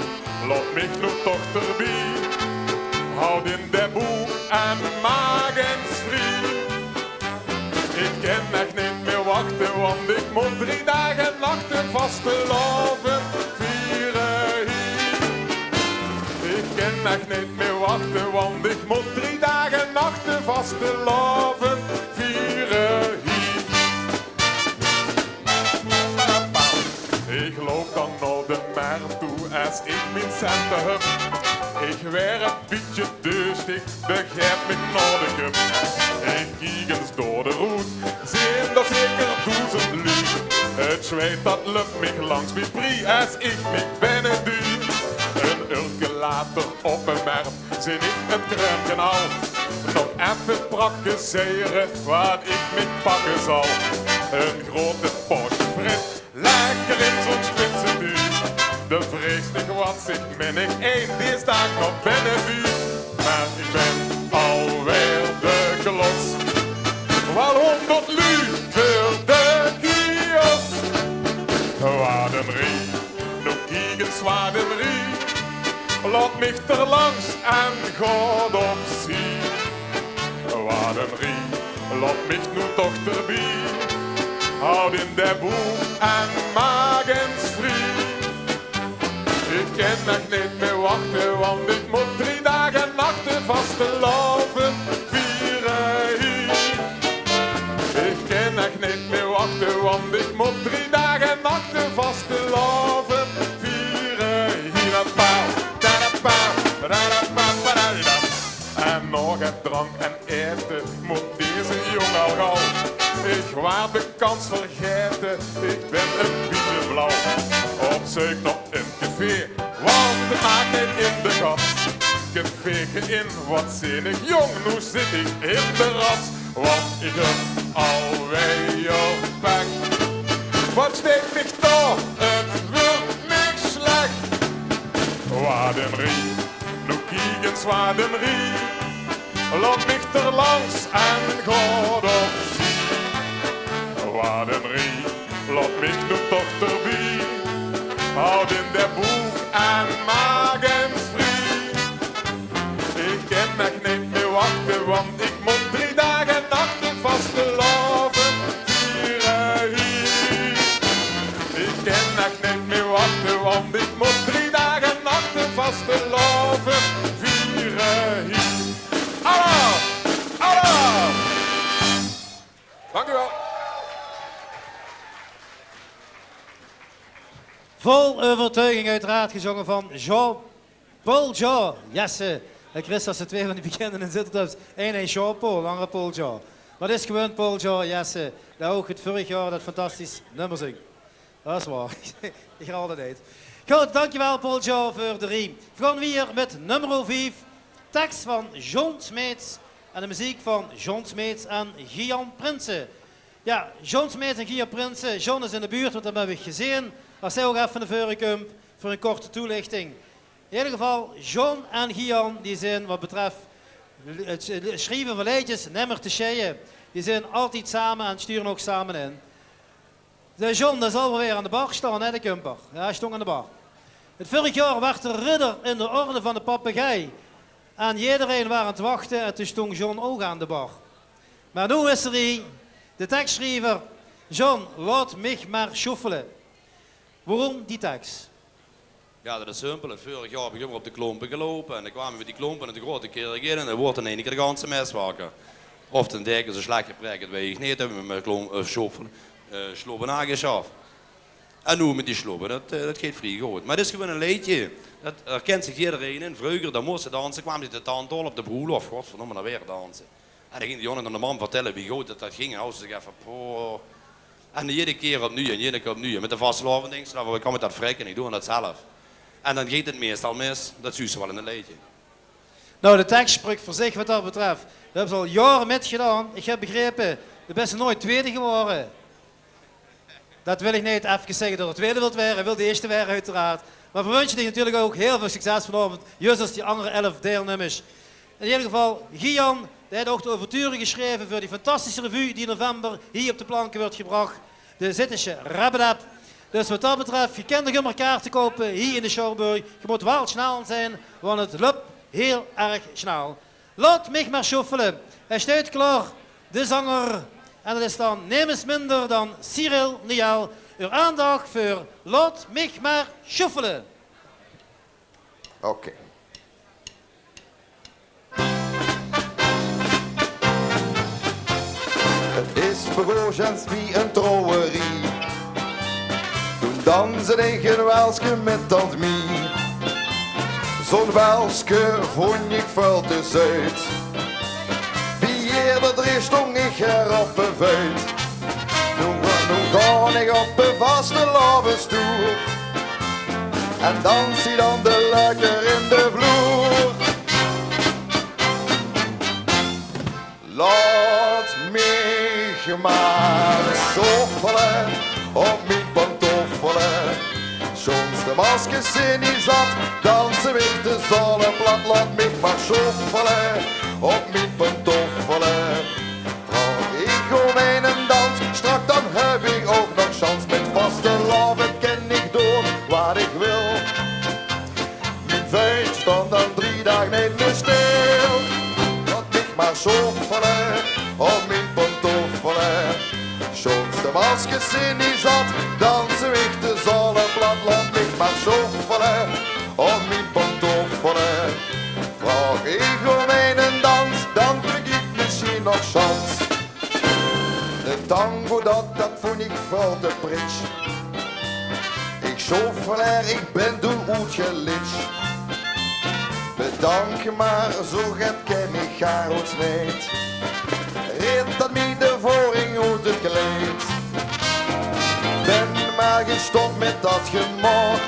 laot mich noe toch d'rbie. Haot in de boek en maak ins vrie. Ich kin ech neet mieë wachte, want ich mót drie daag en nach vastelaovend viere hie. Ich kin ech neet mieë wachte, want ich mót drie daag en nach vastelaovend viere hie. Ich loup dan nao de Mert toe es ich mien cente höb. Ich Ich waer e bietje deustig, begriep mich nao de köp. Ich kiek ins door de roet, zeen dao zeker doezend luuj. 't Zweet dat löp mich langs mien prie es ich mich binne duuj. Ein uurke later op de Merp zeen ich 't kruumke al. Nog effe prakkezeire wat ich mich pakke zal. Ein groete porsje frit, lekker in zoe'n spitse tuut. De vrees dich wat zich minnig ein dees daag nog binne buut. Mer ich bin alweer de klos. Waal hóngerd luuj veur de kiosk. Wat ein rie, noe kiek ins wat ein rie. Laot mich d'r langs en gaot op zie. Wat ein rie, laot mich noe toch d'rbie. Haoj in de boek en maak ins vrie. Ich kin ech neet mie wachte, want ich mót drie daag en nachte vastelaovend viere hie. Ich kin ech neet mie wachte, want ich mót drie daag en nachte vastelaovend viere hie. En nog get drank en aete mót deze jóng al gaw. Ich waer de kans vergaete, ich bin e bietje blauw. Op zeuk nao e café, want 't maak neet in de kas. Café in, wat zeen ich jóng, noe zit ich in de ras. Wat ich höb alweer pech. Wat steek mich toch, 't wuuert mich slech. Wat ein rie, noe kiek ins wat ein rie. Laot mich d'r langs en gaot op zie. Wat ein rie, laot mich noe toch d'rbie. Haoj in de boek en maak ins vrie. Ich kin ech neet mie wachte, want ich mót drie daag en nachte vastelaovend viere hie. Ich kin ech neet mie wachte, want ich mót drie daag en nachte vastelaovend viere hie. Alaaf! Alaaf! Dank u wel. Vol overtuiging uiteraard gezongen van Jean Paul Jean Jessen. Hè, Chris, dat zien twee van die bekende in Zitterd. Eine heet Jean Paul, de angere Paul Jean. Mer 't is gewoon Paul Jean Jessen, dae ouch 't vörig jaor dat fantastisch nummer zóng. Dat is waor. Ich herhaol 't neet. Good, dankjewel Paul Jean veur de rie. Veer gaon wiejer mit nummer vief. Teks van John Smeets en de meziek van John Smeets en Gian Prinsen. Jao, John Smeets en Gian Prinsen. John is in de buurt, want dat höb ich gezeen. Es hae ouch effe nao veure kump veur ein korte toelichting. In eder geval, John en Gian, die zeen wat betröf 't sjrieve van leedjes nimmer te sjeie. Die zeen altied same en sjture ouch same in. De John, dae zal waal weer aan de bar sjtaon, hè, de kumper. Jao, hae sjtóng aan de bar. 't Vörig jaor waerd 'r ridder in de orde van de papegei. En jederein waor aan 't wachte en toen sjtóng John ouch aan de bar. Mer noe is 'r hie, de tekssjriever. John, laot mich mer sjoefele. Waorom die teks? Jao, dat is simpel. 't Vörig jaor höb ich ummer op de klompe geloupe. En dan kwaome v'r die klompe in de grote kirk in en dan woort in eine kier de ganse mes wakker. Of de deken zoe sjlech geprek, dat weit ich neet, höbbe v'r mit klom-, eh, sjop-, eh, sjloppe aangesjaf. En noe mit die sjloppe, dat, eh, dat geit vrie good. Mer 't is gewoon e leedje, dat herkint zich jederein in. Vreuger, dan mós se danse, kwaam die de tant al op de broelof, godverdomme, dan weer danse. En dan ging de jóng aan de mam vertèlle wie good dat, dat ging. En haw ze zich effe, poeh. En jeder kier opnuuj en jeder kier opnuuj. En mit de vastelaovend dinks se dan van: "Wie kan mit dat frikke? Ich doon dat zelf." En dan geit 't meestal mis. Dat zuus se waal in 't leedje. Nou, de teks sjpruk veur zich wat dat betröf. Dao höbs se al jaore mit gedaon. Ich höb begrepe, dao bès se noeats twiede gewore. Dat wil ich neet efkes zègke, dat 'r twiede wilt waere, hae wil de ierste waere, oeteraard. Mer veer wunsje dich natuurlik ouch hiel väöl succes vanaovend, zjus es die anger elf deilnummers. In eder geval, Gian, dae haet ouch de ouverture gesjreve veur die fantastische revue die in november hie op de planke wuuert gebrach, de Zittesje Rabbedab. Dus wat dat betröf, geer kint nog ummer kaarte koupe hie in de Sjouwburg. Geer mót waal sjnel zeen, want 't löp hiel erg sjnel. Laot mich mer sjoefele. Hae steit klaor, de zanger. En dat is dan nemes minder dan Cyril Niel. Eur aandach veur Laot mich mer sjoefele. Oké. 't Is begós wie ein trouwerie. Toen danste ich ein walske mit tant Mie. Zo'n welske vónj ich väöl te zeut. Bie jeder drie stóng ich er op de veut. Noe, noe gaon ich op de vastelaovendstoer. En dans ich dan de lekker in de vloer. Laot mich mer sjoffele op mien pantoffele. Sjoonste maskes zeen neet zat, danse mich de zale plat. Laot mich mer sjoffele op mien pantoffele. Vraog ich óm eine dans, straks dan höb ich ouch nog sjans. Mit vastelaovend kin ich doon waat ich wil. Mien veut sjtaon dan drie daag neet mieë stil. Laot mich mer sjoffele op mien pantoffele. Sjoonste maskes zeen neet zat, danse mich de zale plat. Laot mich mer sjoffele op mien pantoffele. Vraog ich óm eine dans, dan krieg ich mesjien nog sjans. De tango, dat, dat vónj ich väöl te prits. Ich sjoffeleer, ich bön doe oetgelits. Bedank, mer zoe get kin ich gaar neet. Rit dat mich de veuring oet 't kleid. Bön mer gesjtop mit dat gemach.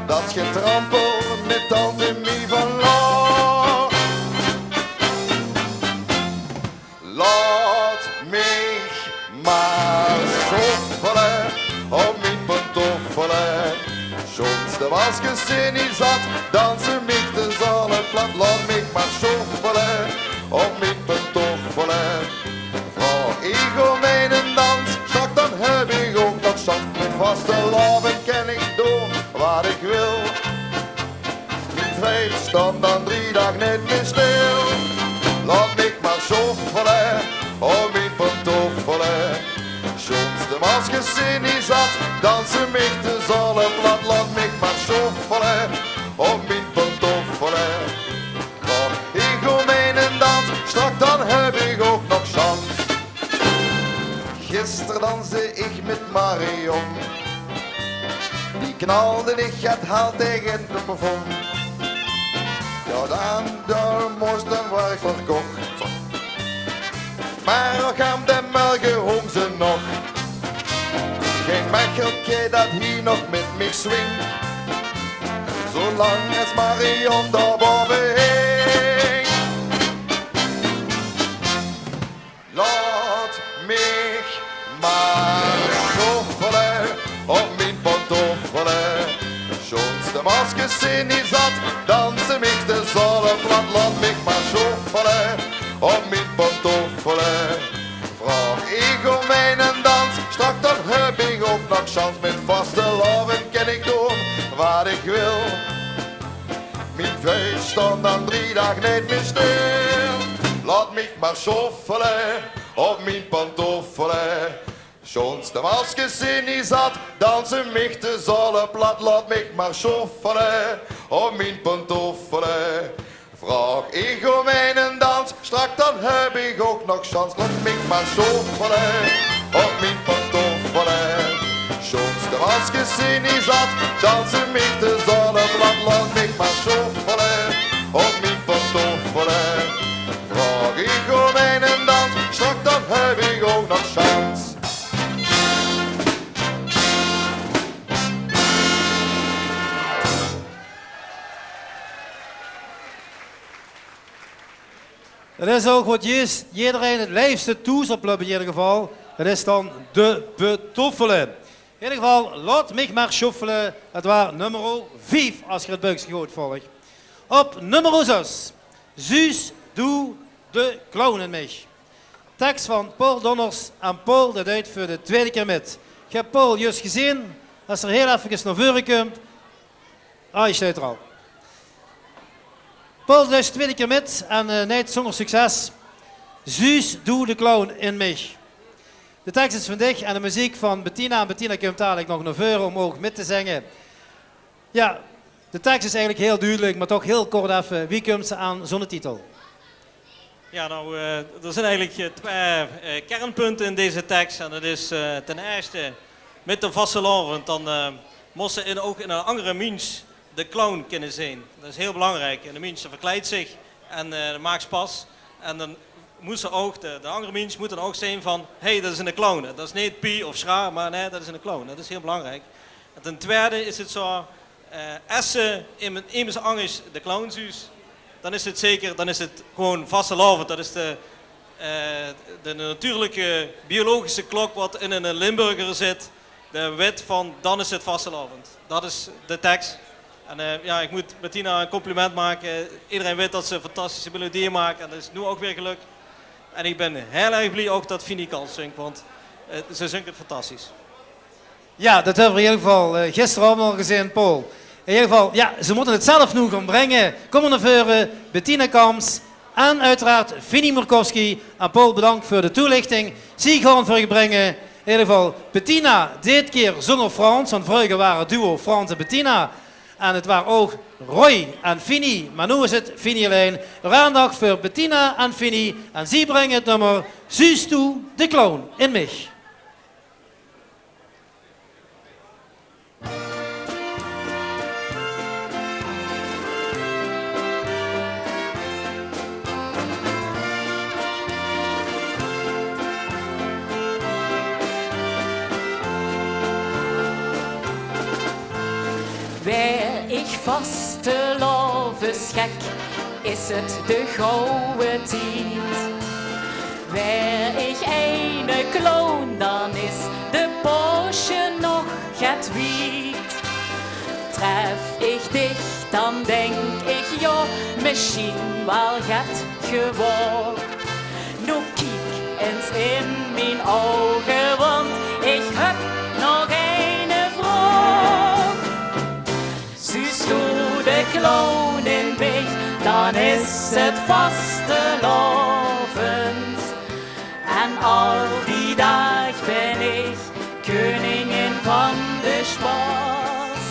Dat getrampel mit tante Mie van Laag. Laot mich mer sjoffele op mien pantoffele. Sjoonste maskes zeen neet zat, danse mich de zale plat. Laot mich mer sjoffele op mien pantoffele. Vraog ich óm eine dans, sjtrak dan höb ich ouch nog sjans. Mit vastelaovend kin ich doon waat ich wil. Mien veut sjtaon dan drie daag neet mieë sjtil. Laot mich mer sjoffele op mien pantoffele. Sjoonste maskes zeen neet zat, danse mich de zale plat. Laot mich mer sjoffele op mien pantoffele. Vraog ich óm eine dans, sjtrak dan höb ich ouch nog sjans. Gister danste ich mit Marion. Die knalde ich 't hel taenge 't plafond. Jao, dan, dan mós, dan waor ich verkoch. Mer ouch aan de mörge hóng ze nog. Gein mechelke dat hie nog mit mich swingk. Zoelang es Marion dao baove hingk. Laot mich mer sjoffele op mien pantoffele. Sjoonste maskes zeen neet zat, danse mich de zale plat. Laot mich mer sjoffele op mien pantoffele. Vraog ich óm eine dans, sjtrak dan höb ich ouch nog sjans. Mit vastelaovend kin ich doon waat ich wil. Mien veut sjtaon dan drie daag neet mieë sjtil. Laot mich mer sjoffele op mien pantoffele. Sjoonste maskes zeen neet zat, danse mich de zale plat. Laot mich mer sjoffele op mien pantoffele. Vraog ich óm eine dans, sjtrak dan höb ich ouch nog sjans. Laot mich mer sjoffele op mien pantoffele. Sjoonste maskes zeen neet zat, danse mich de zale plat. Laot mich mer sjoffele op mien pantoffele. Vraog ich óm eine dans, sjtrak dan höb ich ouch nog sjans. Dat is ouch wat jederein 't leefste thoes op löp in jeder geval. Dat is dan de pantoffele. In jeder geval, Laot mich mer sjoffele. Dat waor nummer vief, es geer 't buukske good volg. Op nummer zes. Zuus doe de clown in mich. Teks van Paul Donners en Paul, dae deit veur de twiede kier mit. Ich höb Paul zjus gezeen, es 'r hiel efkes nao veure kump. Ah, hae steit d'r al. Paul deit de twiede kier mit en, eh, neet zónger succes. Zuus doe de clown in mich. De teks is van dich en de meziek van Bettina. En Bettina kump dalik nog nao veure óm ouch mit te zinge. Jao, de teks is eigelik hiel dudelik, mer toch hiel kort effe. Wie kump ze aan zónne titel? Jao, noe, eh, d'r zeen eigelik, eh, twieë, eh, kernpunte in deze teks. En dat is, eh, ten ierste, mit de vastelaovend, dan, eh, mós se in, ouch in ein anger miens de clown kinne zeen. Dat is hiel belangriek. En de minsj verkleid zich en, eh, dat maak spas. En dan mót ze ouch, de, de anger minsj mót dan ouch zeen van: "Hey, dat is eine clown. Dat is neet Pie of Sjra, mer nae, dat is eine clown." Dat is hiel belangriek. En ten twiede is 't zoe, eh, es se emes, emes angers de clown zuus, dan is 't zeker, dan is 't gewoon vastelaovend. Dat is de, eh, de natuurlike biologische klok wat in eine Limburger zit. De wit van: dan is 't vastelaovend. Dat is de teks. En, eh, jao, ich mót Bettina ein compliment make. Ederein wit dat ze fantastische melodieë maak. En dat is noe ouch weer gelök. En ich bin hiel erg blie ouch dat Fini kans zunk, want, eh, ze zunk 't fantastisch. Jao, dat höbbe v'r in eder geval, eh, gisteraovend al gezeen, Paul. In eder geval, jao, ze mótte 't zelf noe gaon bringe. Kóm mer nao veure, Bettina Camps en oeteraard Fini Murkowski. En Paul, bedank veur de toelichting. Zie gaon veur uch bringe. In eder geval, Bettina, dit kier zónger Frans, want vreuger waor 't duo Frans en Bettina. En 't waor ouch Roy en Fini, mer noe is 't Fini allein. Eur aandach veur Bettina en Fini. En zie bringe 't nummer Zuus doe de clown in mich? Waer ich vastelaovesgek, is 't de gouwe tied. Waer ich eine clown, dan is de poosje nog get wied. Tref ich dich, dan dink ich, jao, mesjien waal get gewoor. Noe kiek ins in mien ouge, want ich höb nog eine vraog. Zuus doe de clown in mich, dan is 't vastelaovend. En al die daag bin ich keuningin van de spas.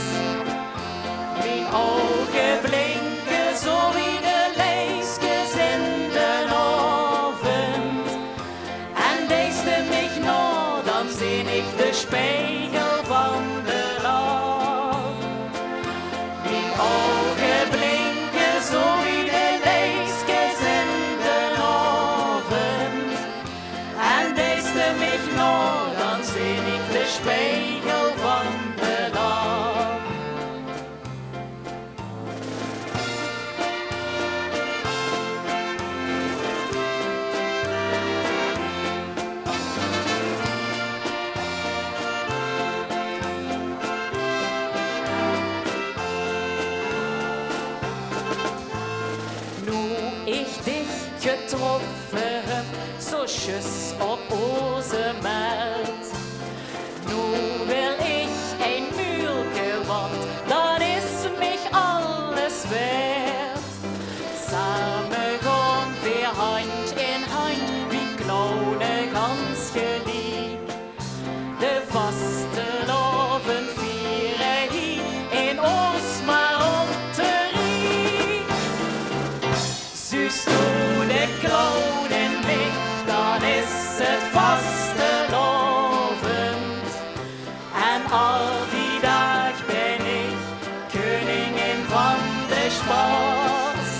Mien ouge blinke zoe wie de leeskes in d'n aovend. En deis te mich nao, dan zeen ich de spegel van de lach. Mien ouge blinke zoe wie de leeskes in d'n aovend. En deis te mich nao, dan zeen ich de spegel van de lach. Noe ich dich getroffe höb, zoe zjus op oze mert. Noe wil ich ein muulke, want dat is mich alles waerd. Same gaon veer handj in handj, wie clowne gans geliek. De vastelaovend viere hie in Oosmarontteriek. Zuus doe de clown in mich, dan is 't vastelaovend. En al die daag bin ich keuningin van de spas.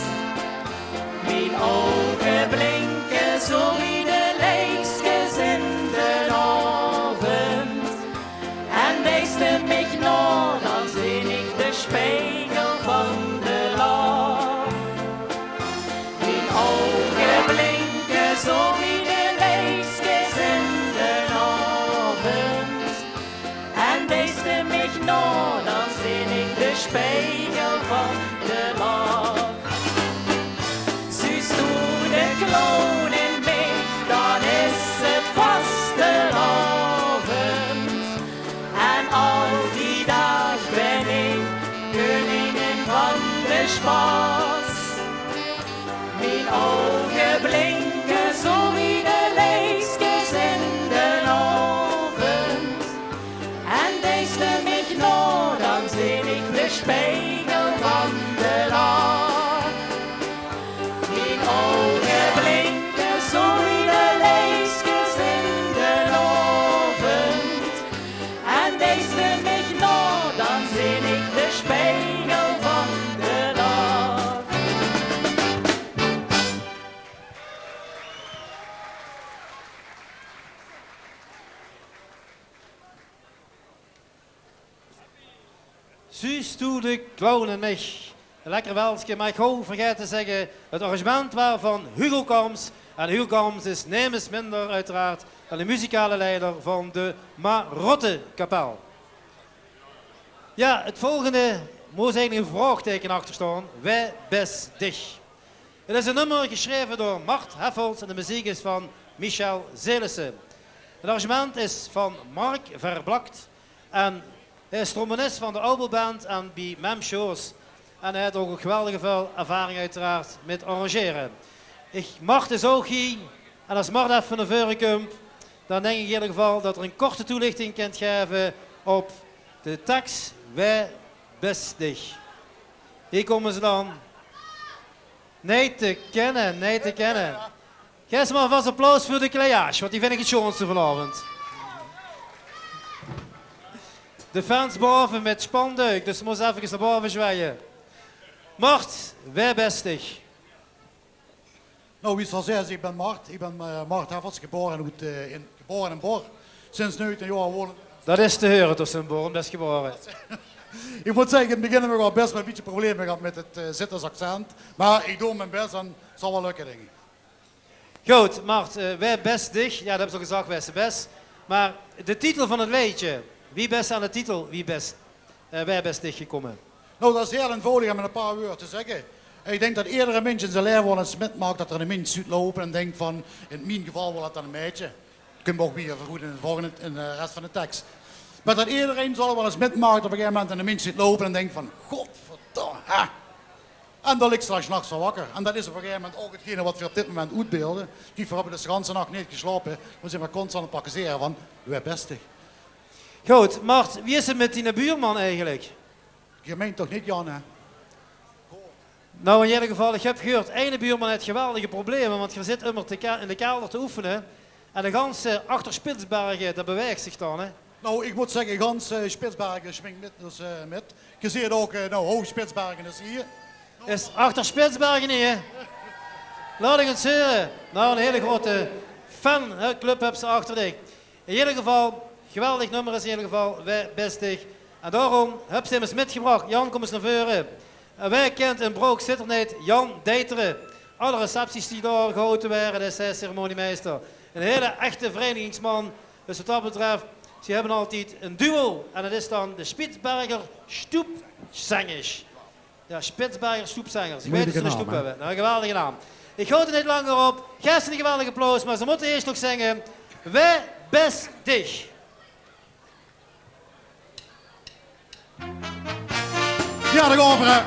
Mien ouge blinke zoe wie de leeskes in d'n aovend. En deis te mich nao, dan zeen ich de spegel van de lach. Mien ouge blinke zoe wie de leeskes in d'n aovend. En deis te mich nao, dan zeen ich de spegel van de lach. Zuus doe de clown in mich, dan is 't vastelaovend. En al die daag bin ich keuningin van de spas. Mien ouge blinke zoe wie de leeskes in d'n aovend. En deis te mich nao, dan zeen ich de spegel van de lach. Thuus doe de clown en mich. Ein lekker welske, maar ich hou vergaete te zegge, het arrangement waar van Hugo Kamps. En Hugo Kamps is nemes minder uiteraard dan de muzikale leider van de Marotte-kapel. Ja, het volgende moos eigelik ein vraogteike achter staon. Wae bès dich? Het is ein nummer gesjreve door Mart Heffels en de meziek is van Michel Zelissen. Het arrangement is van Mark Verblakt en hae is trombonist van de Aubel Band en bie Mem Shores. En hae haet ouch ein geweldige väöl ervaring uiteraard mit arrangere. Ich, Mart is ouch hie. En es Mart effe nao veure kump, dan dink ich in eder geval det er ein korte toelichting kint gaeve op de teks Wae bès dich? Hie kómme ze dan. Neet te kenne, neet te kenne. Gaef ze maar vas applaus veur de kleiaasj, want die vinj ich het sjoonste vanaovend. De fans baove mit spanduuk, dus mós effe nao baove zjwieje. Mart, wae bès dich? Nou, wie se al zaes, ich bin Mart. Ich bin, eh, Mart Heffels, gebaore oet, eh, in, gebaore in Bor. Sinds negentien jaor wone. Det is te heure, det se in Bor bès gebaore. Ich mót zègke, in het begin höb ich waal bès waal ein bietje probleme gehad mit het, eh, Zittesj accent. Maar ich doon mien bès en het zal waal lökke, dink ich. Good, Mart, eh, Wae bès dich? Ja, det höbs se al gezag, wae bès dich. Maar de titel van het leedje, wie bès se aan de titel, wie bès, eh, Wae bès dich gekómme? Nou, det is hieël einvoudig en mit ein paar wäörd te zegge. Ich dink det eder mins in zien laeve waal ins mitmaak det er eine mins zuut loupe en dink van, in mien geval waas det dan ein meidje. Kump ouch weer good in de volgende, in de res van de teks. Maar det ederein zal waal ins mitmake det op ein gegaeve moment eine mins zuut loupe en dink van: "Godverdomme, hè?" En dan ligks se dao 's nachs van wakker. En det is op ein gegaeve moment ouch hetgene waat veer op dit moment oetbeelde. Die veer höbbe dus de ganse nach neet geslaope. Veer zeen maar constant aan het praktisere van: "Wae bès dich?" Good, Mart, wie is het mit diene buurman eigelik? Geer meint toch neet Jan, hè? Nou, in eder geval, ich höb gehuurd, eine buurman haet geweldige probleme, want geer zit ummer te ke-, in de kelder te oefene. En de ganse achter Spitsbergen, det beweegt zich dan, hè? Nou, ich mót zègke, gans, eh, Spitsbergen sjwingk mit, dus, eh, mit. Geer zeet ouch, eh, nou, Hoog Spitsbergen is hie. Is achter Spitsbergen hie? Laot ich ins heure. Nou, eine hieële groeate fan, hè, club höbs se achter dich. In eder geval, geweldig nummer is in eder geval Wae bès dich. En daorum höbs se 'm ins mitgebrach. Jan, kóm ins nao veure. En wae kint in Brook Zitterd neet Jan Deiteren? Alle recepties die dao gehaoje waere, det is de ceremoniemeister. Eine hieële echte vereinigingsman. Dus waat det betröf, ze höbbe altied ein duo. En det is dan de Spitsberger Stoepzengers. Ja, Spitsberger Stoepzengers. Ich weit det ze ein stoep höbbe. Nou, ein geweldige naam. Ich haoj het neet langer op. Gaef ze ein geweldig applaus, maar ze mótte ieësj nog zinge: Wae bès dich? Ja, dao gaon veer.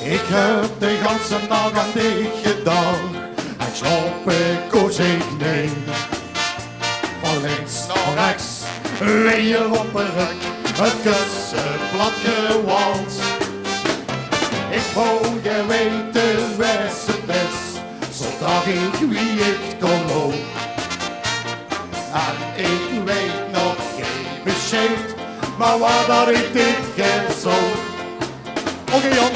Ich höb de ganse nach aan dich gedach en slaope kós ich neet. Van links nao rechs, weer op de rök, het kusse plat gewald. Ich wól gaer weite wae se bès, zo dach ich, wie ich dao loop. En ich weit nog gein besjeid, maar waat det ich dich gaer zoog. Oké, Jan.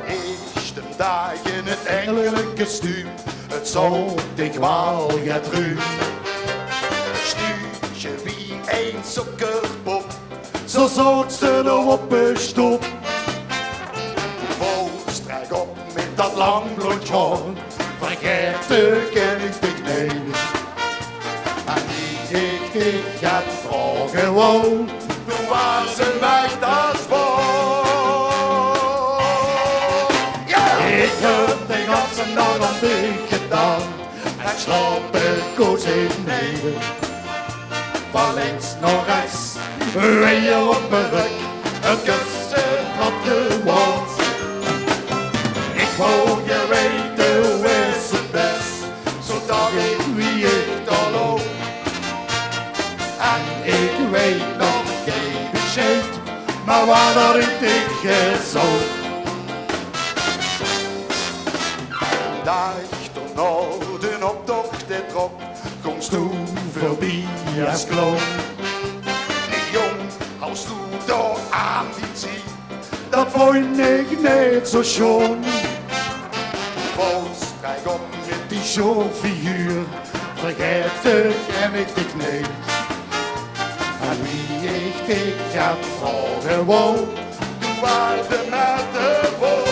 Ieësj de daag in het enjelekostuum, het zoog dich waal get ruum. Sjtuutje wie ein sókkerpop, zo zoot se dao op de stoep. Vals trek op mit det lang blónd haor, vergaete kin ich dich neet. En wie ich dich get vraoge wól, doe waars ze weg, det is waor. Ja! Ich höb de ganse nach aan dich gedach en slaope kós ich neet. Van links nao rechs, weer op de rök, het kusse plat gewald. Ich wól gaer weite wae se bès, zo dach ich, wie ich dao loop. En ich weit nog gein besjeid, maar waat det ich dich gaer zoog. Daag daonao, de optoch dae trok, kóms doe veurbie es clown. Nae jóng, haws doe dao aan die zie, det vónj ich neet zo sjoon. Vals trek op Mit die sjoon figuur vergaete kin ich dich neet. En wie ich dich get vraoge wou, toen waas de mèt de boel.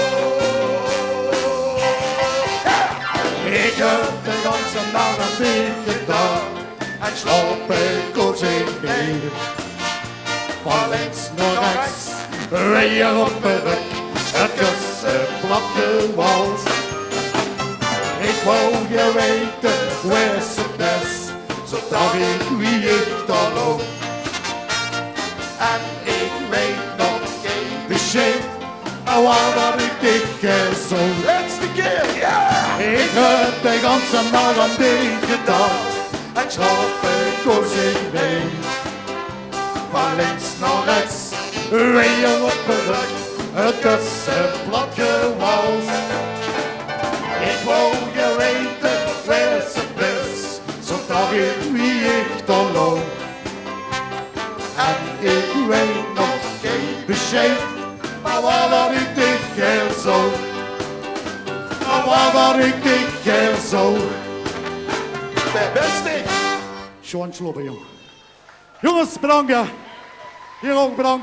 Ich höb de ganse nach aan dich gedacht en slaope kós ich neet. Van links nao rechts, weer op de rök, 't kusse plat gewals. Ich wou je weite, wae se bès, zoe dach ich wie ich dao loog. En ich weit nog gei besjeid, mer waal dat ich dich zoog. Letste kier, ja! Ich höb de ganse nach aan dich gedacht en slaope kós ich neet. Van links nao rechts, weer op de rök, 't kusse plat gewals. Ich wou je weite, wae se bès, zoe dach ich wie ich dao loog. En ich weit nog gei besjeid, mer waal dat ich dich zoog. Mer waal dat ich dich zoog. De bèste. Sjoon sjlobber, jóng. Jónges, bedank, jao. Hie ouch bedank.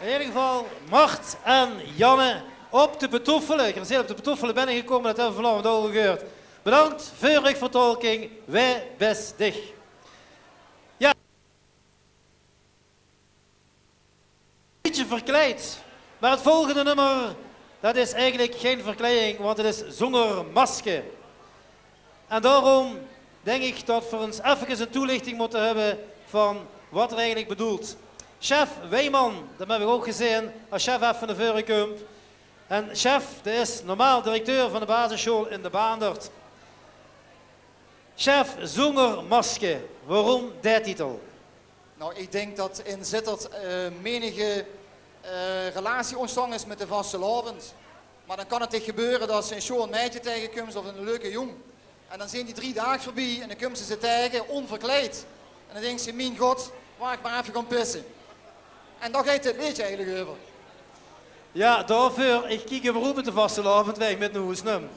In eder geval, Mart en Janne op de pantoffele. Geer zeet op de pantoffele binnegekómme, dat höbbe v'r vanaovend ouch al gehuurd. Bedank veur eur vertolking. Wae bès dich. Jao. Bietje verkleid. Mer 't volgende nummer, dat is eigelik gein verkleiing, want 't is Zónger Maske. En daorum dink ich dat v'r ins effekes ein toelichting mótte höbbe van wat 'r eigelik bedoelt. Sjef Wijman, dae höb ich ouch gezeen, es sjef effe nao veure kump. En sjef, dae is normaal directeur van de basissjool in de Baandert. Sjef, Zónger Maske, waorum dae titel? Nou, ich dink dat in Zitterd, eh, menige, eh, relatie óntstange is mit de vastelaovend. Mer dan kan 't dich gebeure dat se ein sjoon meidje taegekums of eine leuke jóng. En dan zeen die drie daag veurbie en dan kums se ze taege, ónverkleid. En dan dinks se: "Mien god, waag mer effe gaon pisse." En dao geit 't leedje eigelik euver. Jao, daoveur, ich kiek ummer oet mit de vastelaovend, wae ich mit nao hoes num.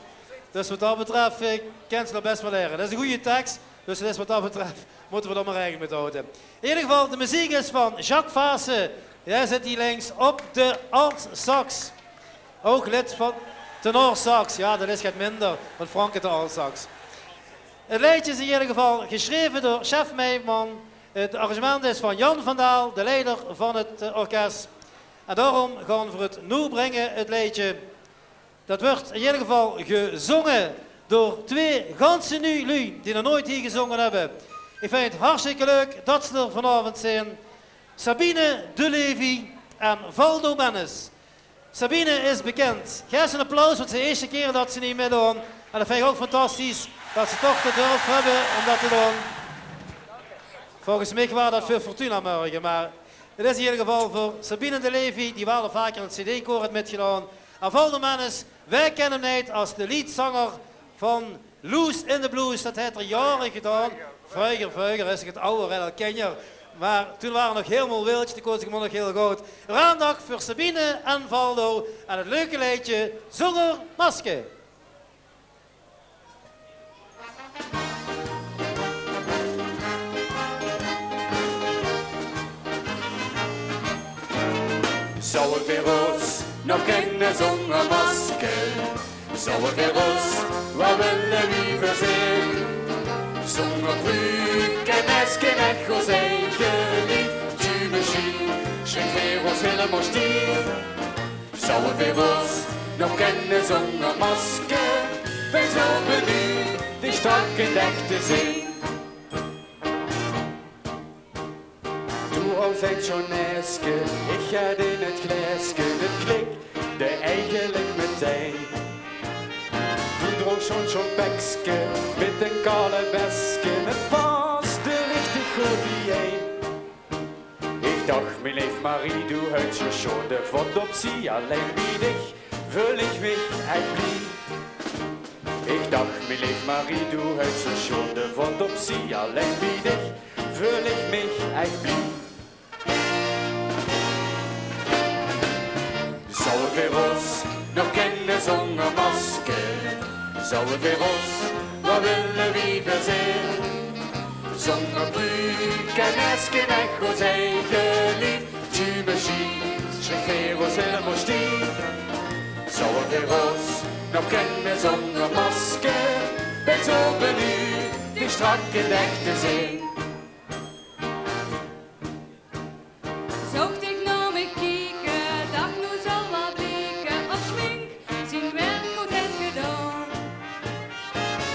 Dus wat dat betröf, eh, kins se nog bès waal liere. Dat is ein gooje teks, dus dat is wat dat betröf, mótte v'r dao mer raekening mit haoje. In eder geval, de meziek is van Jacques Vaassen. Dae zit hie links op de altsax. Ouch lid van tenorsax. Jao, dat is get minder, want Frank haet de altsax. 't Leedje is in eder geval gesjreve door sjef Meijman. 't Arrangement is van Jan van Daal, de leider van 't, eh, orkes. En daorum gaon v'r 't noe bringe, 't leedje. Dat wuuert in eder geval gezónge door twee ganse nuuj luuj die nog noeit hie gezónge höbbe. Ich vinj 't hartstikke leuk dat ze d'r vanaovend zeen. Sabine de Levy en Valdo Mennis. Sabine is bekind. Gaef ze ein applaus, want 't is de ierste kier dat ze hie mitdoon. En dat vinj ich ouch fantastisch, dat ze toch de durf höbbe óm dat te doon. Volges mich waas dat veur Fortuna mörge, mer 't is in eder geval veur Sabine de Levy, die waal al vaker in 't cd-koor haet mitgedaon. En Valdo Mennis, wae kint 'm neet es de leadzanger van Loes in de Blues, dat haet 'r jaore gedaon. Vreuger, vreuger, es ich 't ouwer, hè, dat kin ich. Mer toen waas 'r nog hielemaol wildj, toen kós ich 'm nog hiel good. Aandacht veur Sabine en Valdo en 't leuke leedje Zónger Maske. Zouwe veer ós nog kinne zónger maske? Zouwe veer ós waal wille lieve zeen? Zónger pruuk en maske, ech ós eige leef. Tju mesjien sjrik veer ós hielemaol stief. Zouwe veer ós nog kinne zónger maske? Bön zoe benuujd dich strak in 't ech te zeen. Doe al zeen sjoon maske, ich haet in 't glaeske, 't klikde eigelik metein. Doe droogs zoe'n sjoon pekske mit ein kaal beske, 't pasde richtig good biejein. Ich dach, mien leef Marie, doe huits zoe sjoon de vot opzie, allein bie dich veul ich mich ech blie. Ich dach, mien leef Marie, doe huits zoe sjoon de vot opzie, allein bie dich veul ich mich ech blie. Zouwe veer ós nog kinne zónger maske? Zouwe veer ós, wat wille wie veer zeen? Zónger pruuk en eske en echo, eige lief. Tju mesjien, sjrik veer ós hielemaol stief. Zouwe veer ós nog kènne zónger masker? Bin zo benuujd, dich strak in 't ech te zeen. Zouw dich nao mich kieke, dach, noe zal waal blieke of sjmink zien werk good haet gedaon.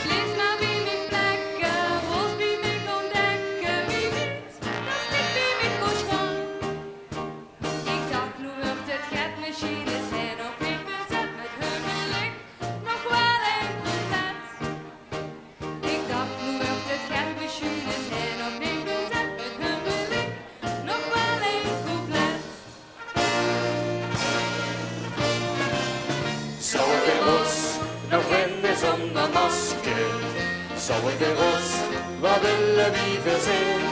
Bleef mer bie mich plekke, wils bie mich óntdèkke, wie neet, dat ich bie mich kós gaon. Ich dach, noe wuuert 't get mesjien, is hae nog neet bezèt mit hummelik, nog waal ein couplet. Ich dach, noe wuuert 't get mesjien, is hae nog neet bezèt mit hummelik, nog waal ein couplet. Zouwe veer ós nog kènne zónger masker? Zouwe veer ós, wat wille wie veer zeen?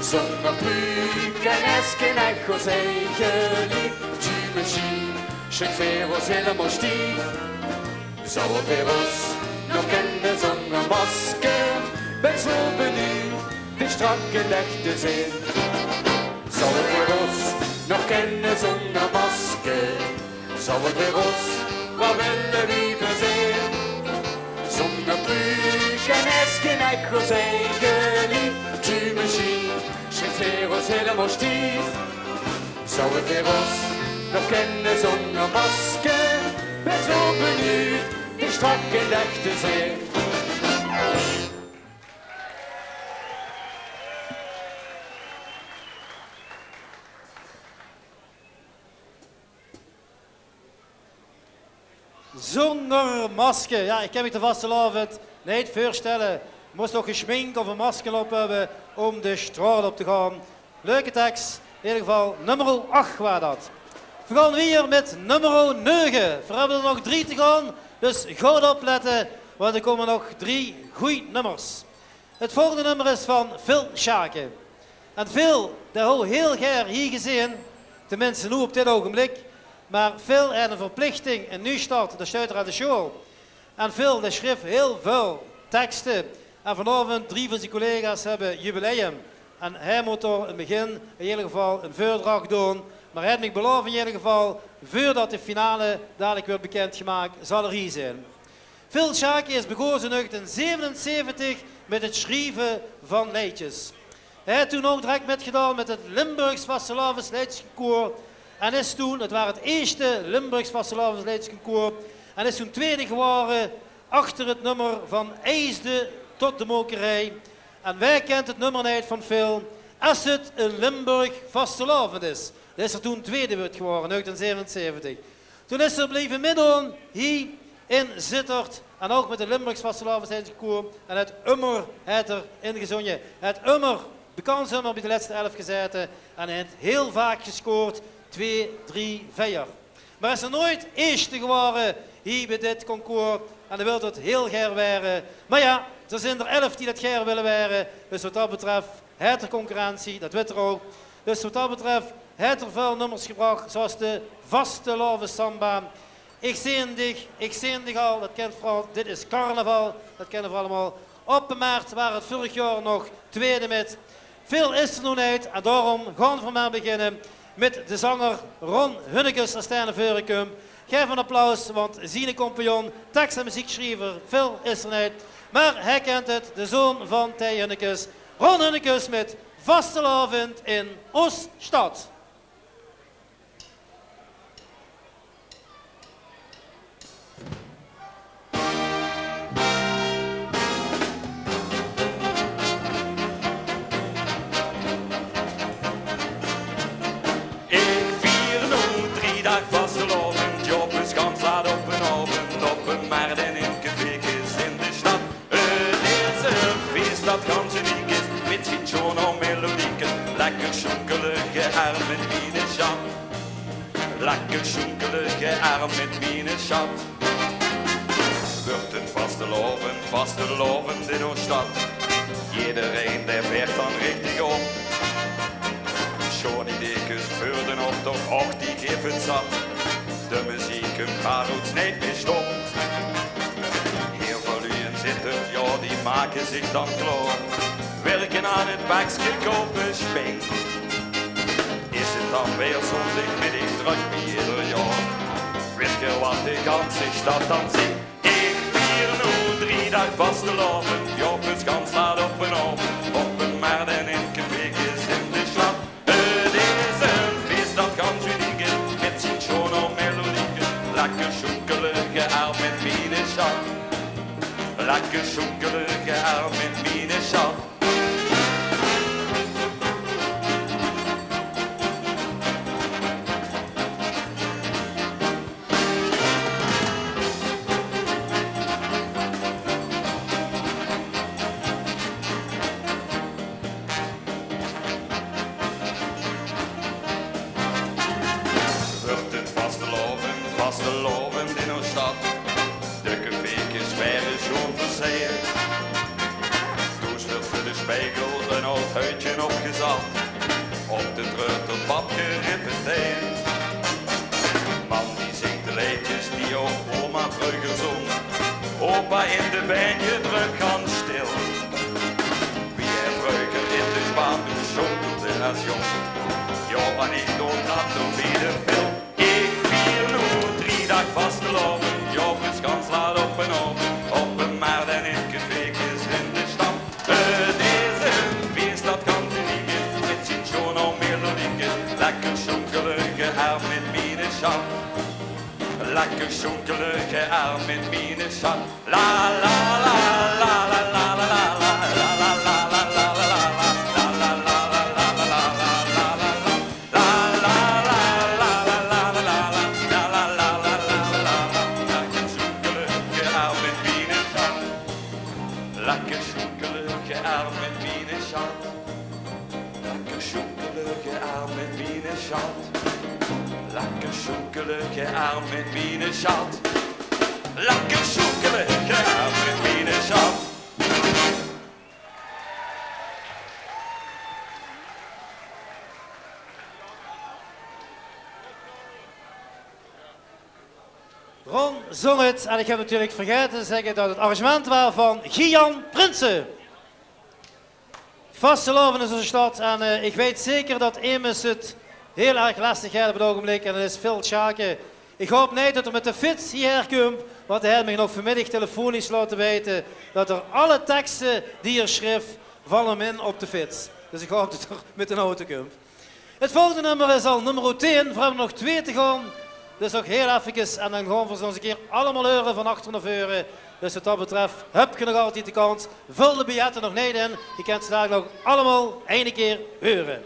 Zónger pruuk en eske en echo, eige lief. Tju mesjien, sjrik veer ós hielemaol stief. Zouwe veer ós nog kènne zónger masker? Bin zo benuujd, dich strak in 't ech te zeen. Zouwe veer ós nog kènne zónger masker? Zouwe veer ós, wat wille wie veer zeen? Zónger pruuk en eske en echo, eige lief. Tju mesjien, sjrik veer ós hielemaol stief. Zouwe veer ós nog kènne zónger masker? Bin zo benuujd, dich strak in 't ech te zeen. Zónger masker. Jao, ich kin mich de vastelaovend neet veursjtèlle. Mós toch gesjmink of ein masker op höbbe óm de sjtraot op te gaon. Leuke teks. In eder geval, nummer ach waor dat. Veer gaon wiejer mit nummer neuge. Veer höbbe d'r nog drie te gaon. Dus good oplètte, want d'r kómme nog drie gooj nummers. 't Volgende nummer is van Phil Schaken. En Phil, dae hou ich hiel gaer hie gezeen, teminste noe op dit ougenblik. Mer Phil haet ein verplichting in Nuujsjtad, dao sjteit 'r aan de sjool. En Phil, dae sjrif hiel väöl tekste. En vanaovend drie van zien collega's höbbe jubileum. En hae mót dao in 't begin in eder geval ein veurdrach doon. Mer hae haet mich belaof in eder geval, veurdat de finale dalik wuuert bekindgemaak, zal 'r hie zeen. Phil Schaken is begós in negentien zevenenzeventig mit 't sjrieve van leedjes. Hae haet toen ouch direk mitgedaon mit 't Limburgs Vastelaovesleedjesconcours en is toen, 't waor 't ieësjte Limburgs Vastelaovesleedjesconcours, en is toen twiede gewore achter 't nummer Van Eijsde tot de Mokerhei. En wae kint 't nummer neet van Phil, Es 't in Limburg vastelaovend is? Dao is 'r toen twiede mit gewore, negentien zevenenzeventig. Toen is 'r blieve mitdoon hie in Zitterd en ouch mit 't Limburgs Vastelaovesleedjesconcours. En 't ummer haet 'r ingezónge. 't Ummer, bekans ummer bie de lètste elf gezaete en haet hiel vaak gescoord, twee, drie, veer. Mer is 'r noeit ieësjte gewore hie bie dit concours. En dae wilt 't hiel gaer waere. Mer jao, d'r zeen d'r elf die dat gaer wille waere. Dus wat dat betröf haet 'r concurrentie, dat wit 'r ouch. Dus wat dat betröf haet 'r väöl nummers gebrach, zoeas de Vastelaovessamba. Ich zeen dich, ich zeen dich al, dat kint veural, dit is carnaval, dat kinne v'r allemaol. Op de Mert waor 't veurig jaor nog twiede mit. Phil is 'r noe neet en daorum gaon v'r mer beginne mit de zanger Ron Hunnekes, es dae nao veure kump. Gaef 'm ein applaus, want ziene compagnon, teks- en mezieksjriever Phil is 'r neet. Mer hae kint 't, de zoon van Thei Hunnekes. Ron Hunnekes mit Vastelaovend in ós sjtad. Ich vier noe drie daag vastelaovend, jao, bis gans laat op 'nen aovend op 'n Mert en in cafeekes in de sjtad. 't Is e fieës dat gans uniek is, mit zien sjoon melodieke. Lekker sjoenkele, geërm mit miene sjat. Lekker sjoenkele, geërm mit miene sjat. Wuuert 't vastelaovend, vastelaovend in ós sjtad. Jederein dae veert dan richtig op. Sjoon ideekes veur d'n optoch, och, die gaeve 't zat. De meziek, 'm gaon ós neet mie stop. Make zich dan klaor, wirke aan 't bekske koppesping. Is 't dan weer zóndigmiddig, drök wie eder jaor. Wit geer wat de ganse stad dan zingt? Ich vier noe drie daag vastelaovend, jao, dus gans laat op 'n aovend, op 'n markt en in cafeekes in de sjtad. 't Is ein fieës dat gans uniek is, mit zien sjoon melodieke. Lekker sjoenkele, geërmd mit miene sjat. Lekker sjoenkele, geërmd mit miene sjat. Wuuert 't vastelaovend, vastelaovend in ós sjtad. De cafeekes waere sjoon verseid. Doe wuuert veur de sjpegel ein aod huidje opgezat. Op de treur tot pap gerepeteerd. Mam die zingt de leedjes die ouch oma vreuger zóng. Opa in de bendj drök gans sjtil. Wie hae vreuger in de sjpaandoes sjoon doe es jóng. Jao, en ich doon dat doe bie de film. Ich vier noe drie daag vastelaovend, jao, dus gans laat op 'n aovend, op 'n markt en in cafeekes in de sjtad. 't Is ein fieës dat gans uniek is, mit zien sjoon melodieke. Lekker sjoenkele, geërmd mit miene sjat. Lekker sjoenkele, geërmd mit miene sjat. La la la la la. Lekker sjoenkele, geërmd mit miene sjat. Lekker sjoenkele, geërmd mit miene sjat. Lekker sjoenkele, geërmd mit miene sjat. Lekker sjoenkele, geërmd mit miene sjat. Ron zóng 't en ich höb natuurlik vergaete te zègke dat 't arrangement waor van Gian Prinsen. Vastelaovend in ós sjtad en, eh, ich weit zeker dat Emes 't hiel erg lestig haet op 't ougenblik en dat is väöl sjake. Ich haop neet dat 'r mit de fiets hiehaer kump, want hae haet mich nog vanmiddig telefonisch laote weite dat 'r alle tekste die 'r sjreef, valle 'm in op de fiets. Dus ich haop dat 'r mit 'nen auto kump. 't Volgende nummer is al nummer tien. Veer höbbe nog twee te gaon. Dus nog hiel effekes en dan gaon veer ze nog ins 'ne kier allemaol heure van achter nao veure. Dus wat dat betröf höb geer nog altied de kans. Vul de biljette nog neet in. Geer kènt ze dalik nog allemaol eine kier heure.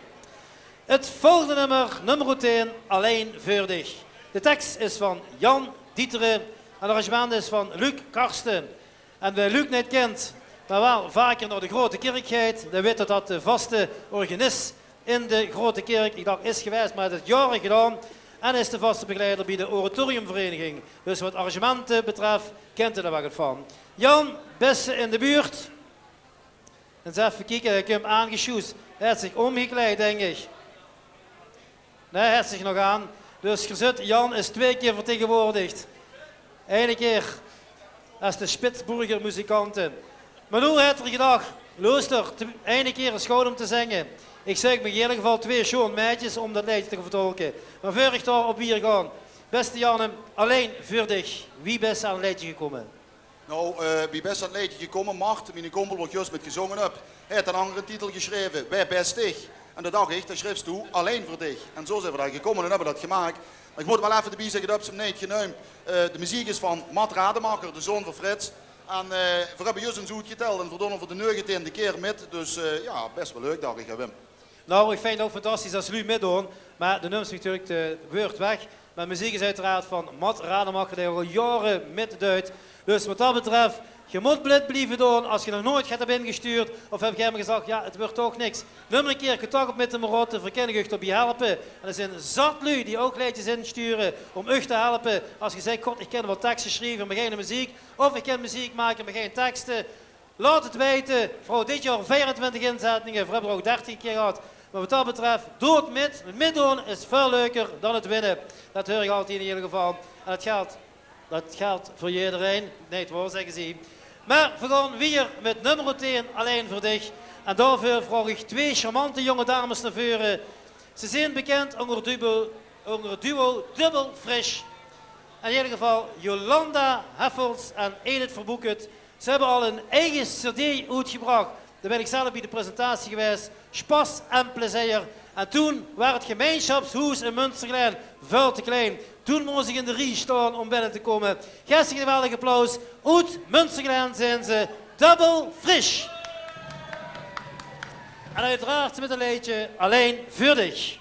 't Volgende nummer, nummer tien, Allein veur dich. De teks is van Jan Dieteren en 't arrangement is van Luc Karsten. En wae Luc neet kint, mer waal vaker nao de Grote Kirk geit, dae wit dat dat de vaste organis in de Grote Kirk, ich dach, is gewaes, mer hae haet 't jaore gedaon. En is de vaste begeleider bie de oratoriumvereniging. Dus wat arrangemente betröf, kint 'r d'r waal get van. Jan, bès se in de buurt? Ins effe kieke, hae kump aangesjoes. Hae haet zich ómgekleid, dink ich. Nae, hae haet zich nog aan. Dus geer zeet, Jan is twee kier vertegenwoordigd. Eine kier es de Spitsburger muzikante. Mer noe haet 'r gedach, loester, te-, eine kier is good óm te zinge. Ich zeuk mich in eder geval twee sjoon maedjes óm dat leedje te vertolke. Mer veur ich dao op wier gaon, bèste Janne, Allein veur dich, wie bès se aan 't leedje gekómme? Nou, eh, wie bès se aan 't leedje gekómme? Mart, miene kómpel, wo ich zjus mit gezónge höb, hae haet 'nen angere titel gesjreve, Wae bès dich? En doe dach ich, dan sjrifs doe Allein veur dich. En zoe zeen v'r dao gekómme en höbbe v'r dat gemaak. Mer ich mót waal effe d'rbie zègke, doe höbs 'm neet geneump. Eh, de meziek is van Mat Rademacher, de zoon van Frits. En, eh, v'r höbbe zjus ins oetgetèld en v'r doon 'm veur de neugentiende kier mit. Dus, eh, jao, bès waal leuk, dach ich, hè, Wim. Nou, ich vinj 't ouch fantastisch es luuj mitdoon, mer de nums natuurlik de weurd weg. Mer meziek is oeteraard van Mat Rademacher, dae al jaore mitdeit. Dus wat dat betröf, geer mót blied blieve doon. Es geer nog noeats get höb ingesjtuurd of höb geer gezag, jao, 't wuuert toch niks, num 'ne kier contact op mit de Marotte, veer kinne uch d'r bie helpe. En d'r zeen zat luuj die ouch leedjes insjture óm uch te helpe. Es geer zèk, god, ich kin waal tekste sjrieve, mer gein meziek. Of ich kin meziek make, mer gein tekste. Laot 't weite. Veer höbbe dit jaor veerentwintig inzettinge, veer höbbe d'r ouch dertig kier gehad. Mer wat dat betröf, doot mit. 't Mitdoon is väöl leuker dan 't winne. Dat huuer ich altied in eder geval. En dat gelt, dat gelt veur jederein. Nae, 't waor, zègke ze. Mer veer gaon wiejer mit nummer tieën, Allein veur dich. En daoveur vraog ich twee charmante jónge dames nao veure. Ze zeen bekènd ónger duo, ónger duo Dubbel Frisch. In eder geval Jolanda Heffels en Edith Verboeket. Ze höbbe al 'n eige cd oetgebrach. Dao bön ich zelf bie de presentatie gewaes. Sjpas en plezeer. En toen waar 't gemeinsjapshoes in Munstergelaen väöl te klein. Toen mós ich in de rie sjtaon óm binne te kómme. Gaef ze 'n geweldig applaus. Oet Munstergelaen zeen ze, Dubbel Frisch. En oeteraard mit 't leedje Allein veur dich.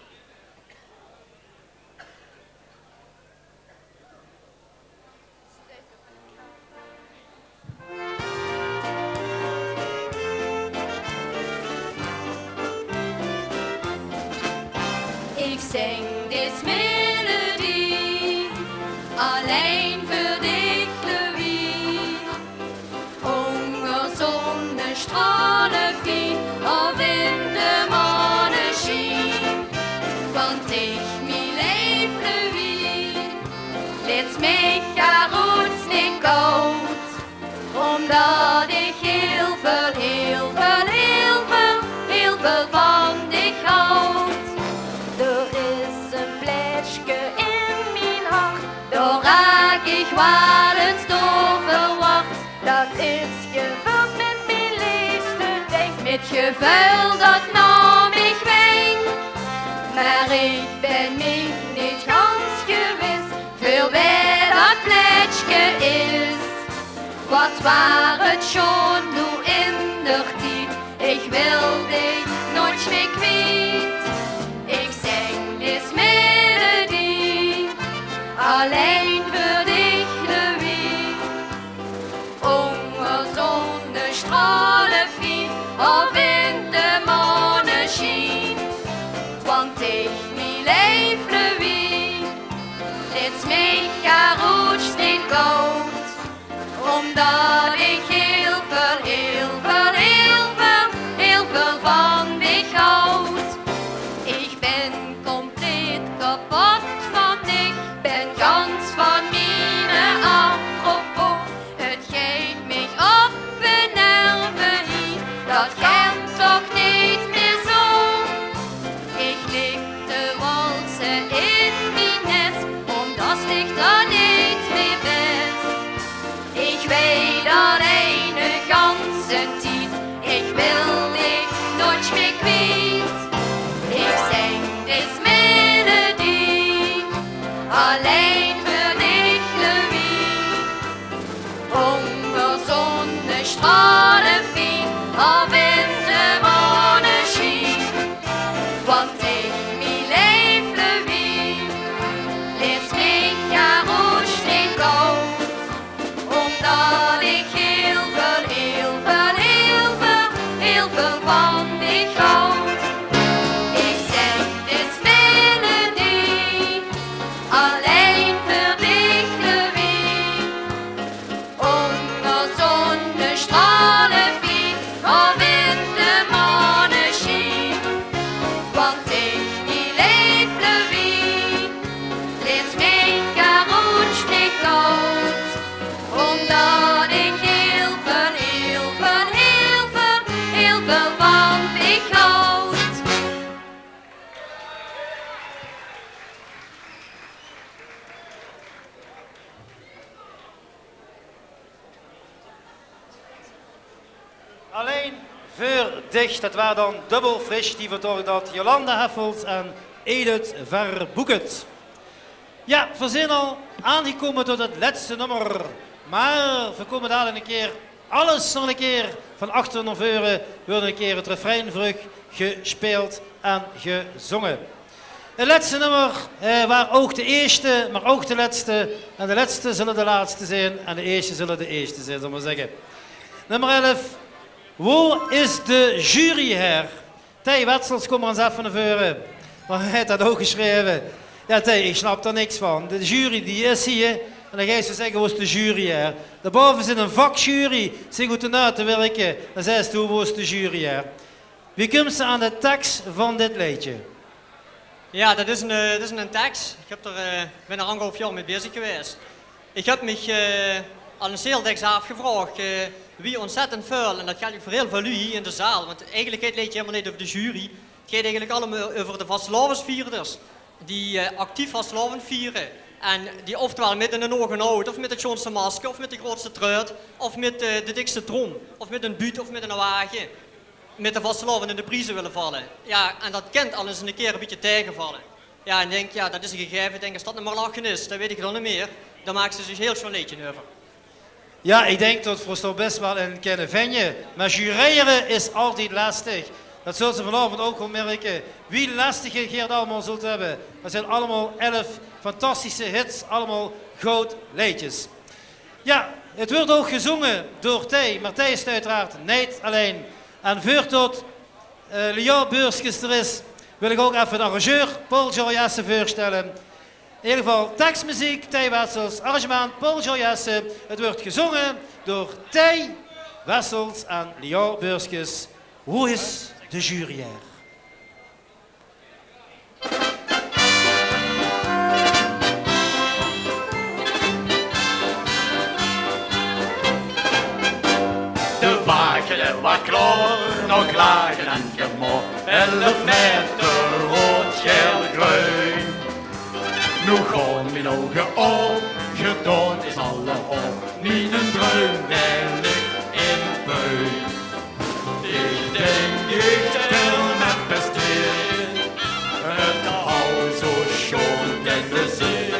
Ich zing dees melodie allein veur dich, Louis. Ónger zónnestraole fien of in de maonesjien. Want dich, mien leef Louis, lits mich gaar oets neet kaod. Ómdat ich hiel väöl, hiel väöl, hiel väöl, hiel väöl van dich haod. D'r is ein pletsjke in mien hart, dao raak ich waal ins door verward. Dat is gevöld mit mien leefste, dink, mit geveul dat nao mich wink. Mer ich bön mich neet gans gewis, veur wae dat pletsjke is. Wat waar 't sjoon noe in d'r tied, ich wil dich noets mie kwiet. Ich zing dees melodie allein veur dich, Louis. Ónger zónnestraole fien of in de maonesjien. Want dich, mien leef Louis, lits mich gaar oets neet kaod. Ómdat ich hiel väöl, hiel väöl, hiel väöl, hiel väöl van dich haod. Ich bön compleet kepot van dich, bön gans van miene apropos. 't Geit mich op de nerve hie, dat kènt toch neet mie zoe. Ich lik te walse in mien nèt, ómdat dich d'r neet mie bös. Ich weit allein de ganse tied, ich wil dich noets mie kwiet. Ich zing dees melodie allein veur dich, Louis. Ónger zónnestraole fien of in de maonesjien. Want dich, mien leef Louis, lits mich gaar oets neet kaod. Ómdat ich hiel väöl, hiel väöl, hiel väöl, hiel väöl van dich haod. Ich zing dees melodie allein veur dich, Louis. Ónger zónnestraole fien of in de maonesjien. Want dich, mien leef Louis, lits mich gaar oets neet kaod. Ómdat ich hiel väöl, hiel väöl, hiel väöl, hiel väöl van dich haod. Allein veur dich, dat waar dan Dubbel Frisch, die verzörg dat, Jolanda Heffels en Edith Verboeket. Jao, veer zeen al aangekómme tot 't lètste nómmer. Mer veer kómme dalik 'ne kier alles nog 'ne kier van achter nao veure, weurt 'ne kier 't refrein vruggesjpeeld en gezónge. 't Lètste nómmer, eh, waar ouch de ieësjte, mer ouch de lètste. En de lètste zulle de lètste zeen en de ieësjte zulle de ieësjte zeen, zölle v'r mer zègke. Nómmer elf. Wo is de jury, haer? Thei Wetsels, kóm mer ins effe nao veure. Mer hae haet dat ouch gesjreve. Jao, Thei, ich snap d'r niks van. De jury, die is hie. En dan geis se zègke: "Wo is de jury, haer?" Dao bove zit 'n vakjury, zich oet de naot te wirke. Dan zaes doe: "Wo is de jury, haer?" Wie kums se aan de teks van dit leedje? Jao, dat is 'n, eh, dat is 'n teks. Ich höb d'r, eh, binne angerhaof jaor mit bezig gewaes. Ich höb mich, eh, al ins hiel dèks aafgevraog, eh, Wie ontzettend väöl, en dat gelt ouch veur hiel väöl luuj hie in de zaal, want eigelik geit 't leedje hielemaol neet euver de jury. 't Geit eigelik allemaol euver de vastelaovesvierders die, eh, actief vastelaovend viere en die oftewel mit 'nen hoge hood, of mit 't sjoonste masker, of mit de grootste truit, of mit, eh, de dikste trom, of mit 'n buut, of mit 'ne wage, mit de vastelaovend in de prieze wille valle. Jao, en dat kint al ins 'ne kier 'n bietje taegevalle. Jao, en ich dink, jao, dat is 'n gegaeve. Ich dink, es dat noe mer lache is, dan weit ich 't dan neet mier. Dan make ze zich 'n hiel sjoon leedje euver. Jao, ich dink tot v'r ós dao bès waal in kinne vinje. Mer jurere is altied lestig. Dat zölle ze vanaovend ouch waal mirke. Wie lestig geer 't allemaol zölt höbbe. Dat zeen allemaol elf fantastische hits, allemaol good leedjes. Jao, 't weurt ouch gezónge door Thei, mer Thei is oeteraard neet allein. En veur tot, eh, Liao Beurskes d'r is, wil ich ouch effe de arrangeur Paul Jorjasse veurstelle. In eder geval, teks, meziek, Thei Wessels, arrangement, Paul Jorjasse. 't Weurt gezónge door Thei Wessels en Liao Beurskes. Wo is de jury haer? De wage, dae waor klaor, nao klage en gemoor. Elf meter rood, gael, greun. Noe gaon mien ouge op, gedaon is alle op. Miene druim, dae ligk in puin. Ich dink, ich tel mien bèste. 't Hou zoe sjoon kinne zeen.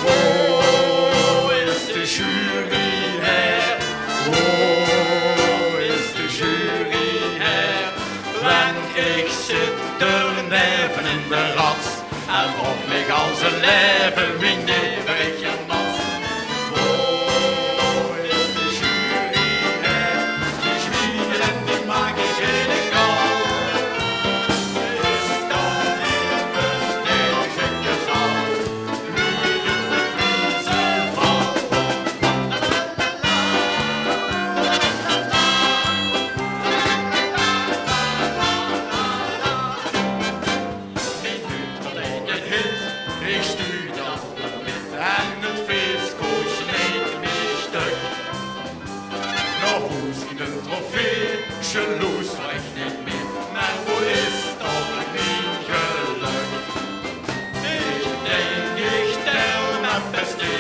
Wo is de jury haer? Wo is de jury haer? Want ich zit d'r neve in de rats. En op mich ganse laeve, wie neve ich 'm mat. Wo is de jury haer? Die zwiege en die make geine kal. Is dat neet besteed, ich zègk 't al, wie ich in de prieze val. Mien huud waert hit, ich stuur dat mit. En 't fees koos neet mie stök. Nao hoes geit 'n trofee, jaloers waer ich neet mie. Mer wo is toch mien gelök? Ich dink, ich tel mien bèste.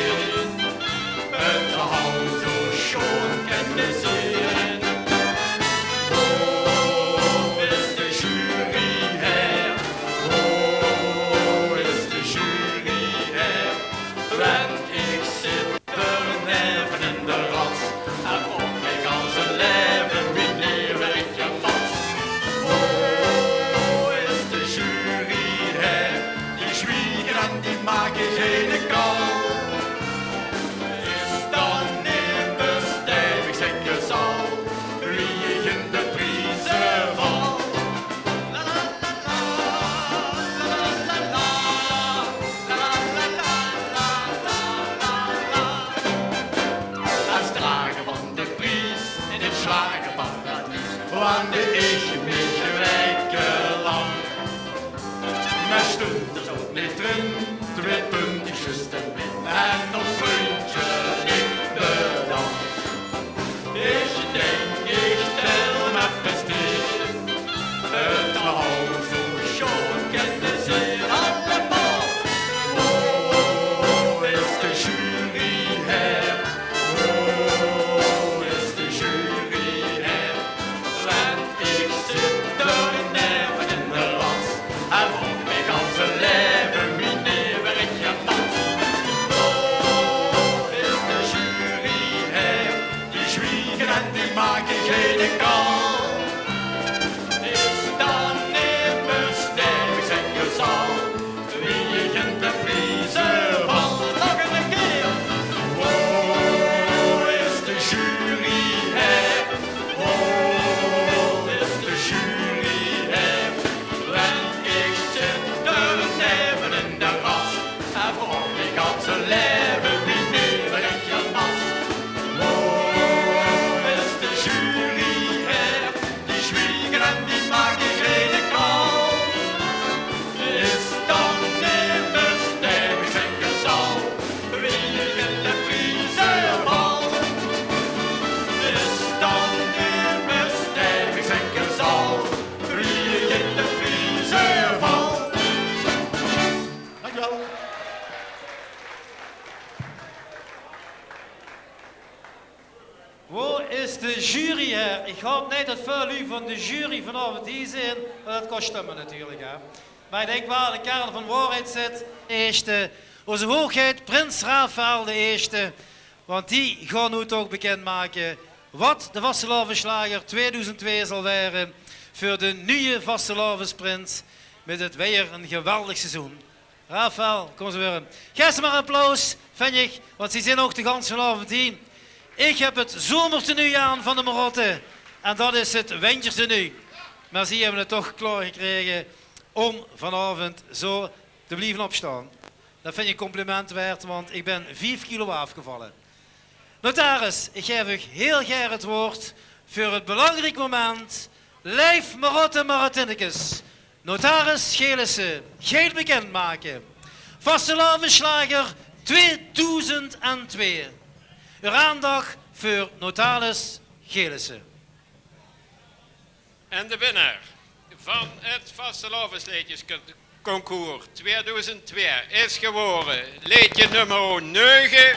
't Hou zoe sjoon kinne zeen. Wo is de jury haer? Wo is de jury haer? Want ich zit d'r neve in de rats. En op mich ganse laeve, wie neve ich 'm mat. Wo is de jury haer? Die zwiege en die make geine kal. Is dat neet besteed, ich zègk 't al, wie ich in de prieze val. Es drager van de pries in 't sjlagerparadies waande ich mich waekelang. Mer sjtund d'r ouch neet d'rin, twieë puntekes te min en nog vrundjelik bedank. Ich dink, ich tel mien bèste. 't Hou zoe sjoon kinne zeen. Allemaol. Wo is de jury haer? Wo is de jury haer? Want ich zit d'r neve in de rats. En op mich ganse laeve, wie neve ich 'm mat. Wo is de jury haer? Die zwiege en die make geine kal. Is dat neet besteed, ich zègk 't al, wie ich in de prieze val. Nog 'ne kier. Wo is de jury haer? Wo is de jury haer? Want ich zit d'r neve in de rats. En op mich ganse laeve, wie neve ich 'm mat. Wo is de jury haer? Wo is de jury, hè? Ich haop neet det väöl luuj van de jury vanaovend hie zeen, mer det kós sjtömme natuurlik, hè. Mer ich dink waal, de kern van woarheid zit. Ierste, Oze Hoogheid Prins Rafael de Ierste, want die gaon noe toch bekindmake waat de Vastelaovesslager twiedoezend twee zal waere veur de nuje vastelaovesprins mit 't weer ein geweldig seizoen. Rafael, kóm ze weer. Gaef ze mer ein applaus, vinj ich, want zie zeen ouch de ganse aovend hie. Ich höb 't zomertenue aan van de Marotte en det is 't wintertenue. Mer zie höbbe 't toch klaorgekrege óm vanaovend zo te blieve opstaon. Det vinj ich ein compliment waerd, want ich bön vief kilo aafgevalle. Notaris, ich gaef uch hieël gaer 't waord veur 't belangriek moment. Leef Marotte, Marottinnekes, notaris Gelissen geit bekindmake vastelaovesslager twiedoezend twee. Eur aandach veur notaris Gelissen. En de winnaar van het vastelaovesleedjesconcours twiedoezend twee is gewore leedje nummer nege,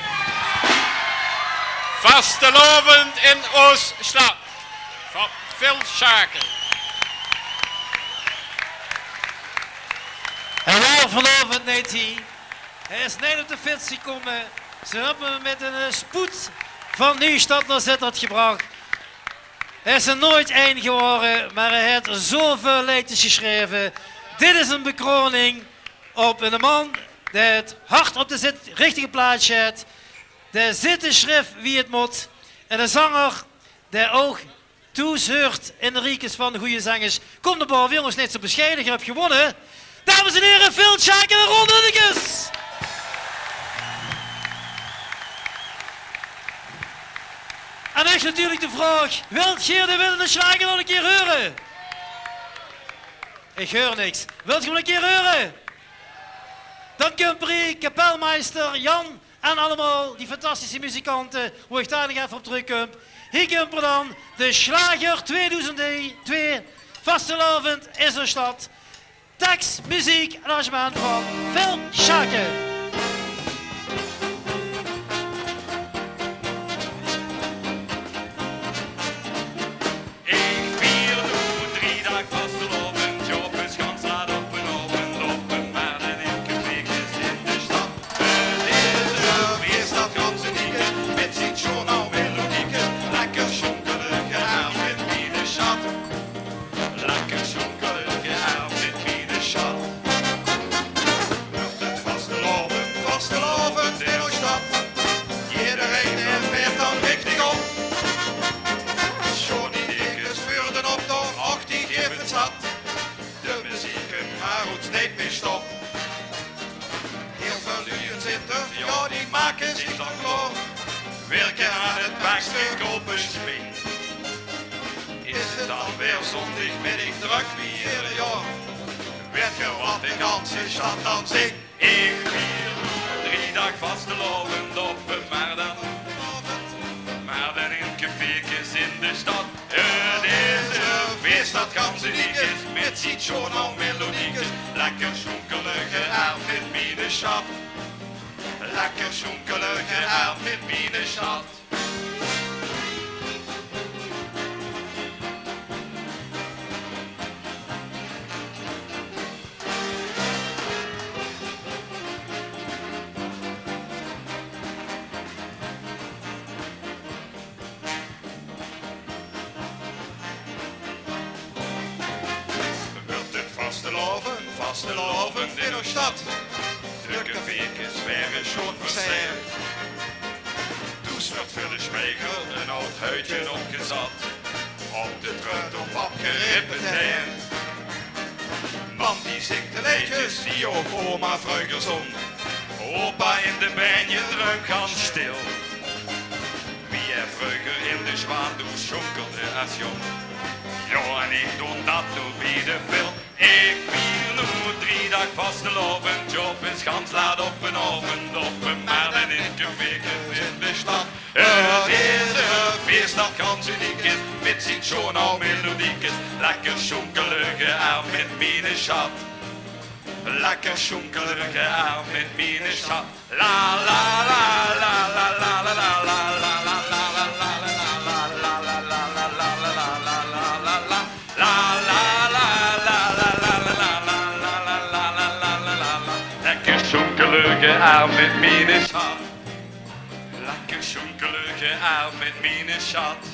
Vastelaovend in oos sjtad, van Phil Schaken. Hae waor vanaovend neet hie. Hae is neet op de fiets gekómme. Ze höbbe 'm mit ein, eh, spoed van Nuujsjtad nao Zitterd gebrach. Hae is d'r noeats ein gewore, mer hae haet zoväöl leedjes gesjreve. Dit is ein bekroning op eine man dae 't hart op de zit-, richtige plaats haet, dae zitte sjrif wie 't mót, en eine zenger dae ouch thoes huuert in de riekes van de gooj zengers. Kóm nao bove, jónges, neet zo besjeie, geer höb gewónne. Dames en hiere, Phil Schaken en Ron Hunnekes. En ech natuurlik de vraog: wilt geer de winnende sjlager nog ein kieër heure? Ich heur niks. Wilt geer 'm nog ein kieër heure? Dan kump 'r hie, kapelmeister Jan en allemaol die fantastische muzikante, wo ich dalik nog effe op trökkum. Hie kump 'r dan, de sjlager twiedoezend twee, Vastelaovend in oos sjtad. Teks, meziek en arrangement van Phil Schaken. Ich vier noe drie daag vastelaovend, op 't Schansraad, op 'n aovend, op 'n markt en in cafeekes in de sjtad. 't Is ein fieës det gans uniek is, mit zien sjoon aw melodiekes. Lekker sjonkele geërmd mit miene sjat. Lekker sjonkele geërmd mit miene sjat. Wuuert 't vastelaovend, vastelaovend in oos sjtad. Ederein veert dan richtig op. Sjoon ideekes veur d'n optoch, och, die gaeve 't zat. De meziek, 't gaon v'r neet mie sjtop. Hieël väöl luuj in Zitterd, jao, die make zich dan klaor. Wirke aan 't bèkske krope sjmink. Is 't dan weer zóndigmiddig drök wie eder jaor, wèt geer waat de ganse sjtad dan zingk? Ich vier drie daag vastelaovend, op 'n markt en, markt en in cafeekes in de sjtad. 't Is ein fieës det gans uniek is, mit zien sjoon aw melodiekes. Lekker sjonkele geërmd mit miene sjat. Lekker sjonkele geërmd mit miene sjat. Wuuert 't vastelaovend, vastelaovend in oos sjtad. De cafeekes waere sjoon verseerd. Thoes wuuert veur de sjpegel ein aw huidje opgezat. Op de trötopap gerepeteerd. Mam die zingk de leedjes die ouch oma vreuger zóng. Opa in de benj druimp gans sjtil, wie hae vreuger in de Zjwaandoos sjonkelde es jóng. Jao, en ich doon det noe bie de Phil. Ich vier noe drie daag vastelaovend, op 't Schansraad, op 'n aovend, op 'n markt en in cafeekes in de sjtad. 't Is ein fieës det gans uniek is, mit zien sjoon aw melodiekes. Lekker sjonkele geërmd mit miene sjat. Lekker sjonkele geërmd mit miene sjat. La, la, la. Aar mit miene sjat. Lekker sjoenkelige aar mit miene sjat.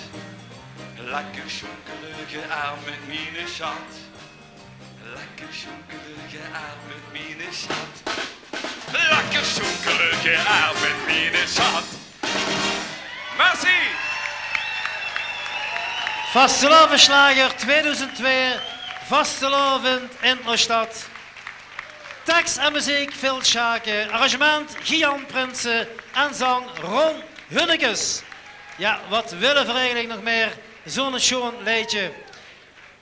Lekker sjoenkelige aar mit miene sjat. Lekker sjoenkelige aar mit miene sjat. Lekker sjoenkelige aar mit miene sjat. Merci! Vastelaovesslager tweeduizend twee, Vastelaovend in Oostad. Teks en meziek Phil Sjaken, arrangement Gian Prinsen en zang Ron Hunnekes. Ja, wat wille v'r eigelik nog mieë? Zo'n sjoon leedje.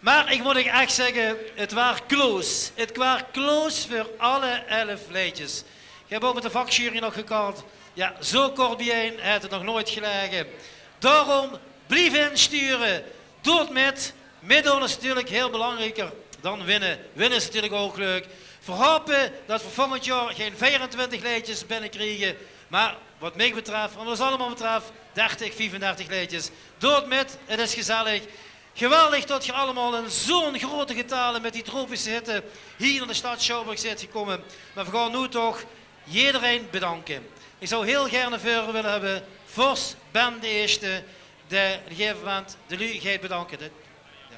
Mer ich mót uch ech zègke, 't waar close. 't Waar close veur alle elf leedjes. Ich höb ouch mit de vakjury nog gekald. Ja, zo kort biejein haet 't nog noeit gelaege. Daorum, blief insture. Doot mit. Mitdoon is natuurlik hiel belangriek dan winne. Winne is natuurlik ouch leuk. V'r hope dat v'r volgend jaor gein veerentwintig leedjes binnekriege. Mer wat mich betröf, en wat ós allemaol betröf, dertig, viefendertig leedjes. Doot mit, 't is gezellig. Geweldig dat geer allemaol in zo'n grote getale mit die tropische hitte hie nao de stad Sjouwburg zeet gekómme. Mer v'r gaon noe toch jederein bedanke. Ich zou hiel gaer nao veure wille höbbe Vors Ben d'n Ieëste, dae op e gegaeve moment de luuj geit bedanke. Dit, ja.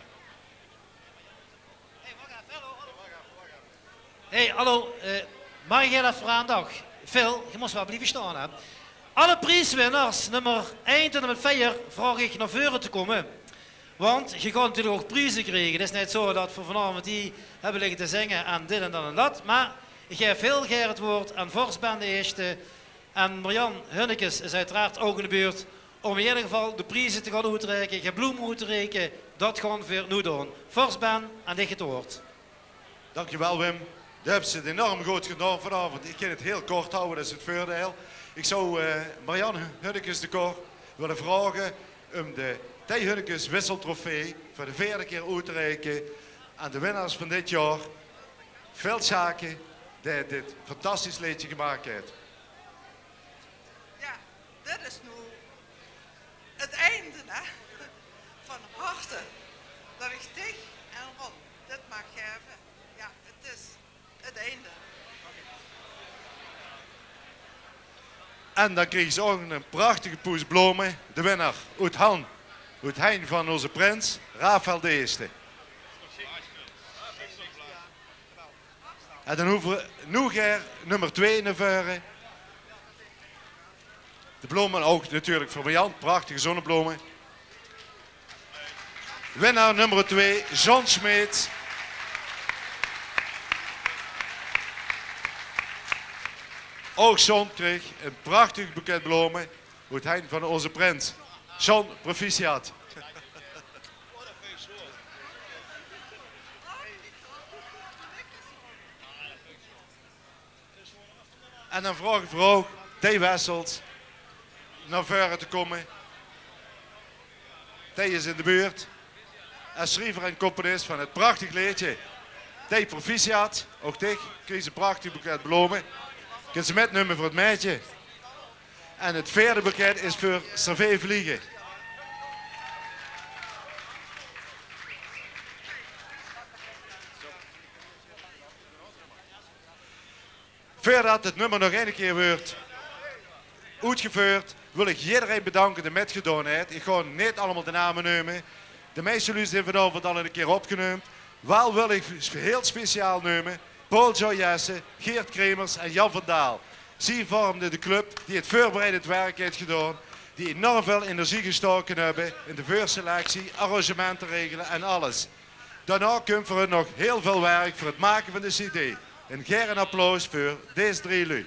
Hey, hallo, eh, mag ich hiel effe aandacht? Phil, geer mós waal blieve staon, hè. Alle prieswinners, nummer ein tot en mit veer, vraog ich nao veure te kómme. Want geer gaot natuurlik ouch prieze kriege. 't Is neet zo dat v'r vanaovend hie höbbe ligke te zinge en dit en dat en dat. Mer ich gaef hiel gaer 't waord aan Vors Ben d'n Ieëste. En Marian Hunnekes is oeteraard ouch in de buurt óm in eder geval de prieze te gaon oetreike, de bloeme oet te reike. Dat gaon veer noe doon. Vors Ben, aan dich 't waord. Dankjewel, Wim. Doe höbs 't enorm good gedaon vanaovend. Ich kin 't hiel kort hawwe, dat is 't veurdeil. Ich zou, eh, Marian Hunnekes de Kor wille vraoge óm de Thei Hunnekes Wisseltrofee veur de veerde kier oet te reike aan de winnaars van dit jaor. Phil Sjaken, dae dit fantastisch leedje gemaak haet. Ja, dit is noe 't einde, hè? Van harte dat ich dich en Ron dit maag gaeve. Ja, 't is 't einde. En dan kriege ze ouch 'n prachtige poes blome. De winnaar oet han, oet hein van ózze prins, Rafael d'n Ieëste. En dan hove v'r noe gaer nummer twee nao veure. De blome ouch natuurlik veur Marian, prachtige zonneblome. Winnaar nummer twee, John Smeets. Ouch John kreeg e prachtig boeket blome oet hein van ózze prins. John, proficiat. En dan vraog ich veur ouch Thei Wessels nao veure te kómme. Thei is in de buurt. Es sjriever en componis van 't prachtig leedje. Thei, proficiat. Ouch dich kriegs e prachtig boeket blome. Kins se mitnumme veur 't maedje. En 't veerde boeket is veur Servé Vliegen. Veurdat 't nummer nog eine kier weurt oetgeveurd, wil ich jidderein bedanke dae mitgedaon haet. Ich gaon neet allemaol de name neume. De meiste luuj zeen vanaovend al eine kier opgeneump. Waal wil ich sp-, hiel speciaal neume Paul Joyesse, Geert Kremers en Jan van Daal. Zie vormde de club die 't veurbereidend werk haet gedaon, die enorm väöl energie gestaoke höbbe in de veurselectie, arrangemente regele en alles. Daonao kump veur hun nog hiel väöl werk veur 't make van de cd. En gaer ein applaus veur dees drie luuj.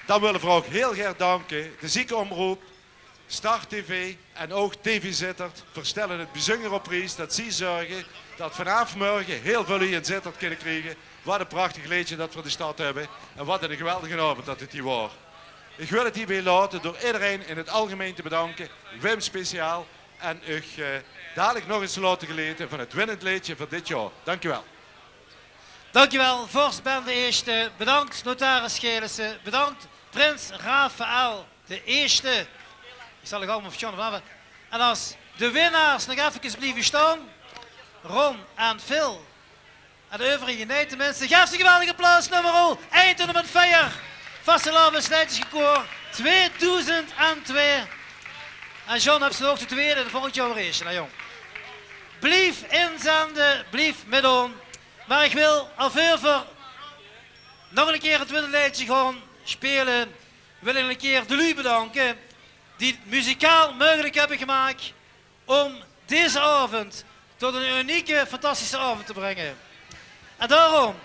Dan wille v'r ouch hiel gaer danke de Ziekenomroep, Start TV en ouch TV Zitterd. V'r stelle 't bezunjer op pries dat zie zörge dat vanaaf mörge hiel väöl luuj in Zitterd kinne kriege. Wat ein prachtig leedje dat v'r in de stad höbbe en wat eine geweldige aovend dat 't hie waor. Ich wil 't hiebie laote door ederein in 't algemein te bedanke, Wim speciaal, en uch, eh, dalik nog ins te laote genete van 't winnend leedje van dit jaor. Dankjewel. Dankjewel, vors Ben d'n Ieëste. Bedank, notaris Gelissen. Bedank, prins Rafael d'n Ieëste. Ich zal uch allemaol versjtaon vanaaf. En es de winnaars nog effekes blieve sjtaon, Ron en Phil. En de euverige neet, tenminste. Gaef ze e geweldig applaus, nummer ein tot en mit veer. Vastelaovesleedjesconcours tweedoezend en twee. En John, höbs se ouch de twiede, de volgend jaor weer eesje, hè, jóng? Blief inzende, blief mitdoon. Mer ich wil, veur v'r nog eine kier 't twiede leedje gaon speule, wil ich nog eine kier de luuj bedanke die 't muzikaal meugelik höbbe gemaak óm dezen aovend tot eine unieke, fantastische aovend te bringe. En daoróm,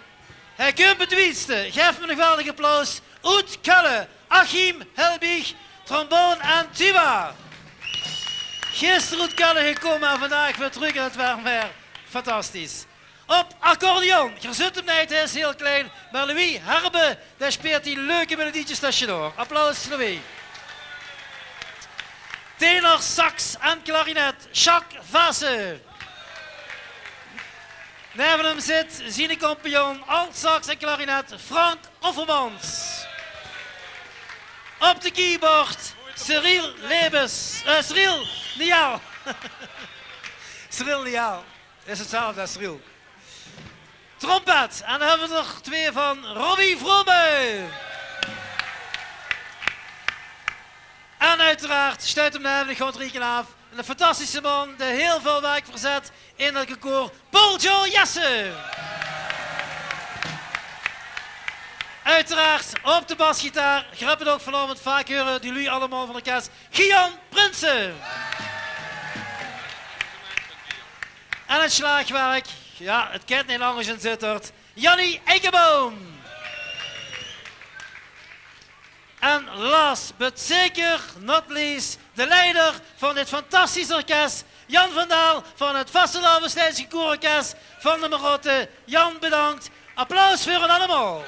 hae kump 't wiedste, gaef 'm e geweldig applaus, oet Kölle, Achim Helbig, trombone en tuba. Gister oet Kölle gekómme en vandaag weer trök in 't werm waer. Fantastisch. Op accordeon, geer zuut 'm neet, hae is hiel klein, mer Louis Herbe, dae speelt die leuke melodietjes tösjendoor. Applaus, Louis. Tenor, sax en klarinet, Jacques Vaassen. Neve häöm zit ziene compagnon, altsax en klarinet, Frank Offermans. Op de keyboard, Cyril Lebes, eh, Cyril Niaal. Cyril Niaal. Is 'tzelfde es Riel. Trompet. En dan höbbe v'r d'r twee van, Robbie Vrome. En oeteraard, sjtuit 'm neve, ich gaon 't rieke aaf. Eine fantastische man, dae hiel väöl werk verzet in det concours. Paul-Jo Jessen. Oeteraard op de basgitaar. Geer höb 't ouch vanaovend vaak heure, die luuj allemaol van de orkes. Guillaume Prinsen. En 't sjlaagwerk, jao, 't kint neet angers in Zitterd. Jannie Eikenboom. En last but zeker not least, de leider van dit fantastisch orkes, Jan van Daal van 't Vastelaovesleedjesconcours'orkes van de Marotte. Jan, bedank. Applaus veur hun allemaol.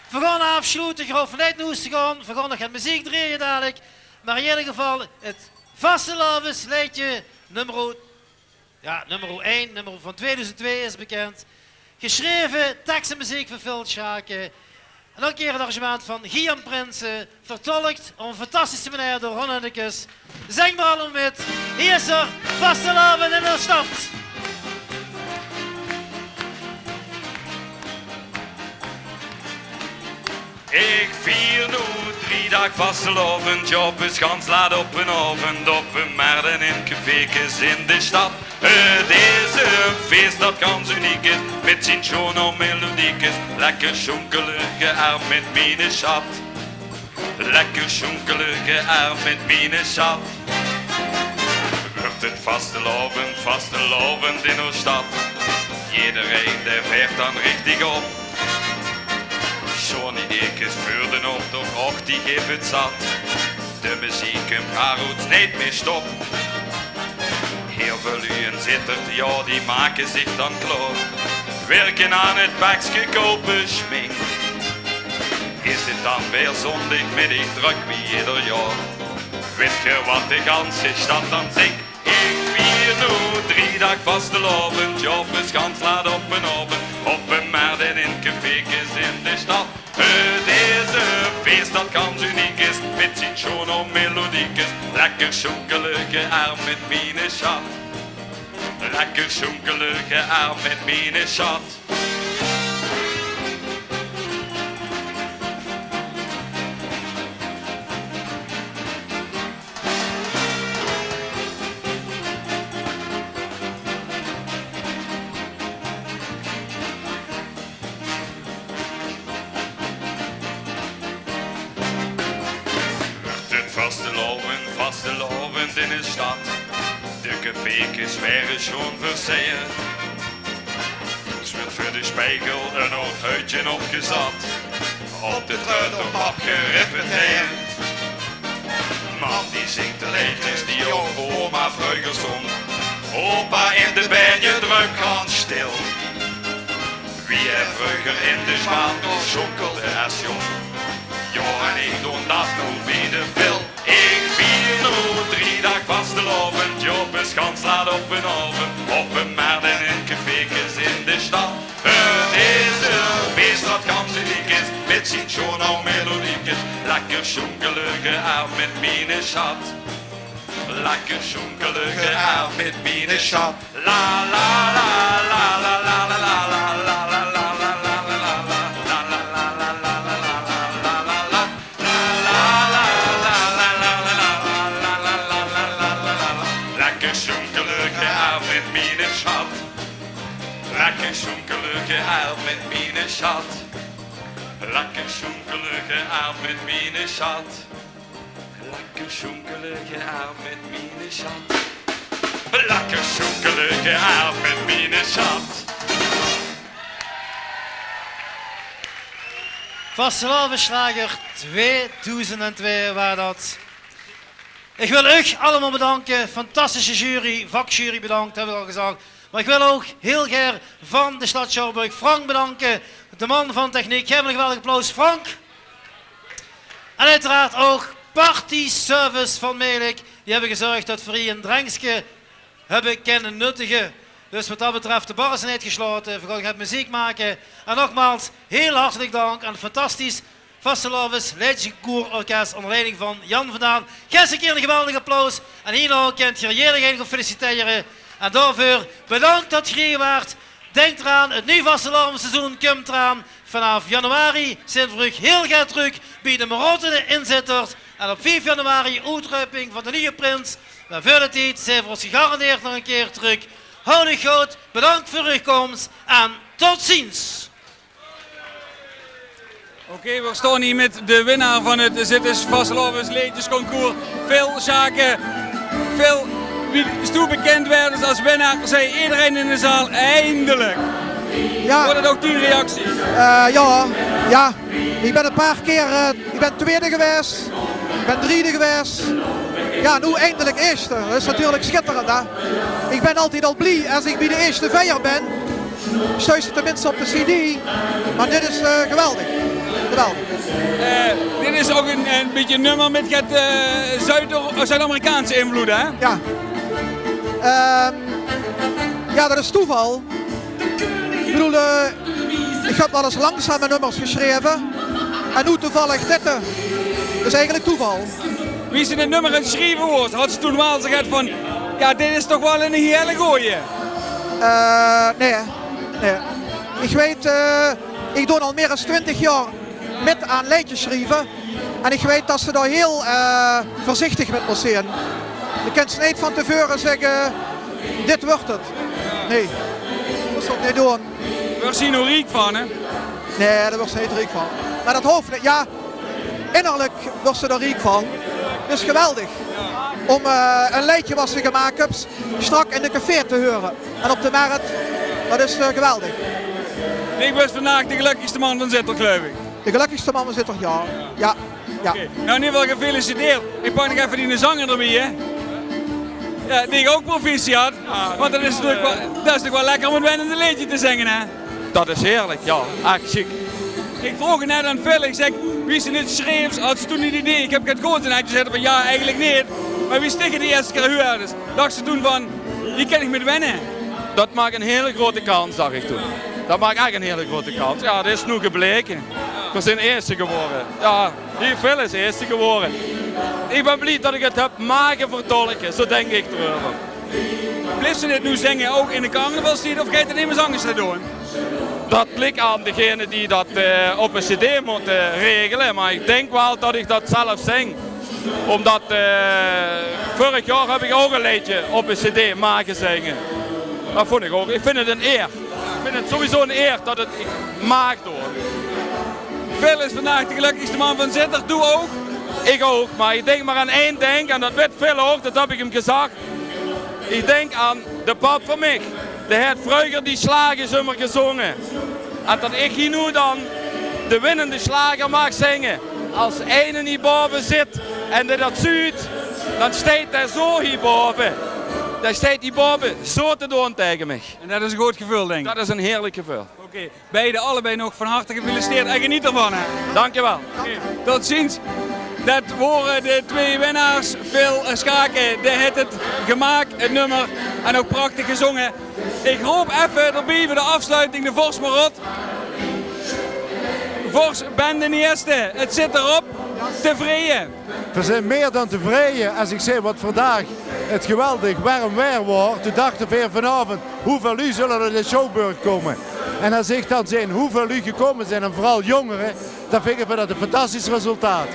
Veer gaon aafsloete, geer hoof neet nao hoes te gaon. Veer gaon nog get meziek drejje dalik. Mer in eder geval, 't vastelaovesleedje nummer, jao, nummer ein, nummer van tweedoezend twee is bekènd. Gesjreve, teks en meziek van Phil Schaken. En ouch 'ne kier 't arrangement van Guillaume Prinsen, vertolk op 'n fantastische meneer door Ron Hennekes. Zèng mer allemaol mit. Hie is 'r, Vastelaovend in de stad. Ich vier noe drie daag vastelaovend, jao, op 'n sjans laat op 'n aovend, op 'n mert en in cafékes in de stad. 't Is e fees dat gans uniek is, mit zien sjoon melodiekes. Lekker sjoenkele, geërmp mit miene sjat. Lekker sjoenkele, geërmp mit miene sjat. Wuuert 't vastelaovend, vastelaovend in ós sjtad. Jederein dae veert dan richtig op. Sjoon ideekes veur d'n optoch, och, die gaeve 't zat. De meziek kump raar oet, neet mie stop. Hiel väöl luuj in Zitterd, jao, die make zich dan klaor. Wirke aan 't bekske, koupe sjmink. Is 't dan weer zóndigmiddig, drök wie jeder jaor. Wit geer wat de ganse sjtad dan zink? Ich vier noe drie daag vastelaovend, jao, op 'n sjans laat op 'n aovend, op 'n mert en in cafékes in de sjtad. 't Is e fees dat gans uniek is, mit zien sjoon melodiekes. Lekker sjoenkele, geërmp mit miene sjat. Lekker sjoenkele, geërmp mit miene sjat. Wuuert 't vastelaovend, vastelaovend in de sjtad. De cafékes waere sjoon verseie. Doe wuuert veur de sjpegel 'n oud huidje opgezat. Op de truit op pap gerepeteerd. Mam die zingk de leedjes die ouch oma vreuger zóng. Opa in de bènje drök gans sjtil. Wie hae vreuger in de sjpaandoos sjoenkelde es jóng. Jao, en ich doon dat noe wie de Phil. Ich vier noe drie daag vastelaovend, jao, op 'n sjans laat op 'n aovend, op 'n mert en in cafékes in de sjtad. 't Is e fees dat gans uniek is, mit zien sjoon melodiekes. Lekker sjoenkele, geërmp mit miene sjat. Lekker sjoenkelige aaf mit miene sjat. La, la, la, la. Lekker sjoenkelige aaf mit miene sjat. Lekker sjoenkelige aaf mit miene sjat. Lekker sjoenkelige aaf mit miene sjat. Lekker sjoenkelige aaf mit miene sjat. Lekker sjoenkelige aaf mit miene sjat. Vastelaovesslager tweedoezend en twee waor dat. Ich wil uch allemaol bedanke. Fantastische jury, vakjury bedank, höb ich al gezag. Mer ich wil ouch hiel gaer van de sjtad Sjouwburg Frank bedanke. De man van techniek, gaef 'm ein geweldig applaus, Frank. En oeteraard ouch Party Service van Melick. Die höbbe gezörg dat v'r hie ein drenkske höbbe kinne nuttige. Dus wat dat betröf, de bar is neet gesjlaote. V'r gaon get meziek make. En nogmaals, hiel hartelik dank aan fantastisch Vastelaovesleedjeskoerorkes ónger leiding van Jan van Daan. Gaef ze ein kier ein geweldig applaus. En hiernao kint geer ederein gaon feliciteren. En daoveur bedank dat geer hie waart. Dink d'raan, 't nuuj vastelaovesseizoen kump d'raan. Vanaaf januari zeen v'r uch hiel gaer trök bie de Marotte in Zitterd. En op vief januari oetroeping van de nuje prins. Mer veur dae tied zeen v'r ós gegarandeerd nog ein kier trök. Haot uch good, bedank veur uch kóms en tot ziens. Oké, v'r staon hie mit de winnaar van 't Zittesj Vastelaovesleedjesconcours. Phil Sjaken. Phil, wie s toe bekind woorts es winnaar, zag ederein in de zaal: eindelik. Ja. Waor dat ouch dien reactie? Eh, ja, ja. Ich bön ein paar kier, eh, ich bön twiede gewaes, ich bön driede gewaes. Ja, noe eindelik ierste. Dat is natuurlik sjitterend, hè. Ich bön altied al blie es ich bie de ierste veer bön. Sjtuis se teminste op de cd. Mer dit is, eh, geweldig. Geweldig. Eh, dit is ouch ein, ein bietje ein nummer mit get, eh, Zuid-, Zuid-Amerikaanse invloede, hè? Ja. Ehm, ja, dat is toeval. Ich bedoel, eh, ich höb waal ins langzame nummers gesjreve. En noe toevallig dit, eh, is eigelik toeval. Wie se dit nummer aan 't sjrieve woors, hads se toen waal zoget van: ja, dit is toch waal ein hiel gooj? Eh, nae, nae. Ich weit, eh, ich doon al mier es twintig jaor mit aan leedjes sjrieve. En ich weit dat se dao hiel, eh, veurzichtig mit mós zeen. Doe kins neet van te veure zègke: dit wuuert 't. Nae, mós se ouch neet doon. Wuuers se hie noe riek van, hè? Nae, dao wuuers se neet riek van. Mer dat hoof neet. Ja, innerlik wuuers se dao riek van. 't Is geweldig óm, eh, ein leedje wat se gemaak höbs sjtrak in de café te heure. En op de mert, dat is, eh, geweldig. Doe bös vandaag de gelökkigste man van Zitterd, geluif ich. De gelökkigste man van Zitterd, ja. Ja, ja. Oké. Nou, in eder geval gefeliciteerd. Ich pak nog effe die zanger d'rbie, hè. Ja, die ouch proficiat. Want dat is natuurlik waal, dat is toch waal lekker óm ein wennend leedje te zinge, hè? Dat is heerlik, ja. Ech sjiek. Ich vroog net aan Phil, ich zèk: wie se dit sjreefs, hads se toen 't idee, ich höb get goods? En hae zag van: ja, eigelik neet. Mer wie se dich de ierste kier huuerdes, dachs se toen van: hie kin ich mit wenne? Dat maak ein hiel groete kans, dach ich toen. Dat maak ech ein hiel groete kans. Ja, dat is noe gebleke. V'r zeen ierste gewore. Ja, hie, Phil is ierste gewore. Ich bön blie dat ich 't höb mage vertolke, zo dink ich d'reuver. Bliefs se dit noe zinge, ouch in de carnavalstied, of geis se 't ergens angers doon? Dat lik aan degene die dat, eh, op ein cd mótte regele, mer ich dink waal dat ich dat zelf zing. Ómdat, eh, veurig jaor höb ich ouch ein leedje op ein cd mage zinge. Dat vónj ich ouch. Ich vinj 't ein eer. Ich vinj 't sowieso ein eer dat 't, ich maag doon. Phil is vandaag de gelökkigste man van Zitterd, doe ouch? Ich ouch, mer ich dink mer aan ein dink, en dat weit Phil ouch, dat höb ich 'm gezag. Ich dink aan de pap van mich. Dae haet vreuger die sjlagers ummer gezónge. En dat ich hie noe dan de winnende sjlager maag zinge. Es eine hie bove zit en dae dat zuut, dan steit dae zo hie bove. Dae steit hie bove zo te doon taenge mich. En dat is ein good geveul, dink ich. Dat is ein heerlik geveul. Oké, beide, allebei nog van harte gefeliciteerd en geneet d'rvan, hè. Dank je wel. Oké, tot ziens. Dat wore de twee winnaars. Phil Schaken, dae haet 't gemaak, 't nummer, en ouch prachtig gezónge. Ich roop effe d'rbie veur de aafsloeting de Vors Marot. Vors Bende Nieste, 't zit d'rop. Tevreje? Veer zeen mieë dan tevreje. Es ich zeen wat vandaag 't geweldig werm waer waor, toen dachte veer vanaovend: hoeväöl luuj zulle nao de Sjouwburg kómme? En es ich dan zeen hoeväöl luuj gekómme zeen, en veural jóngere, dan vinge veer dat e fantastisch resultaat.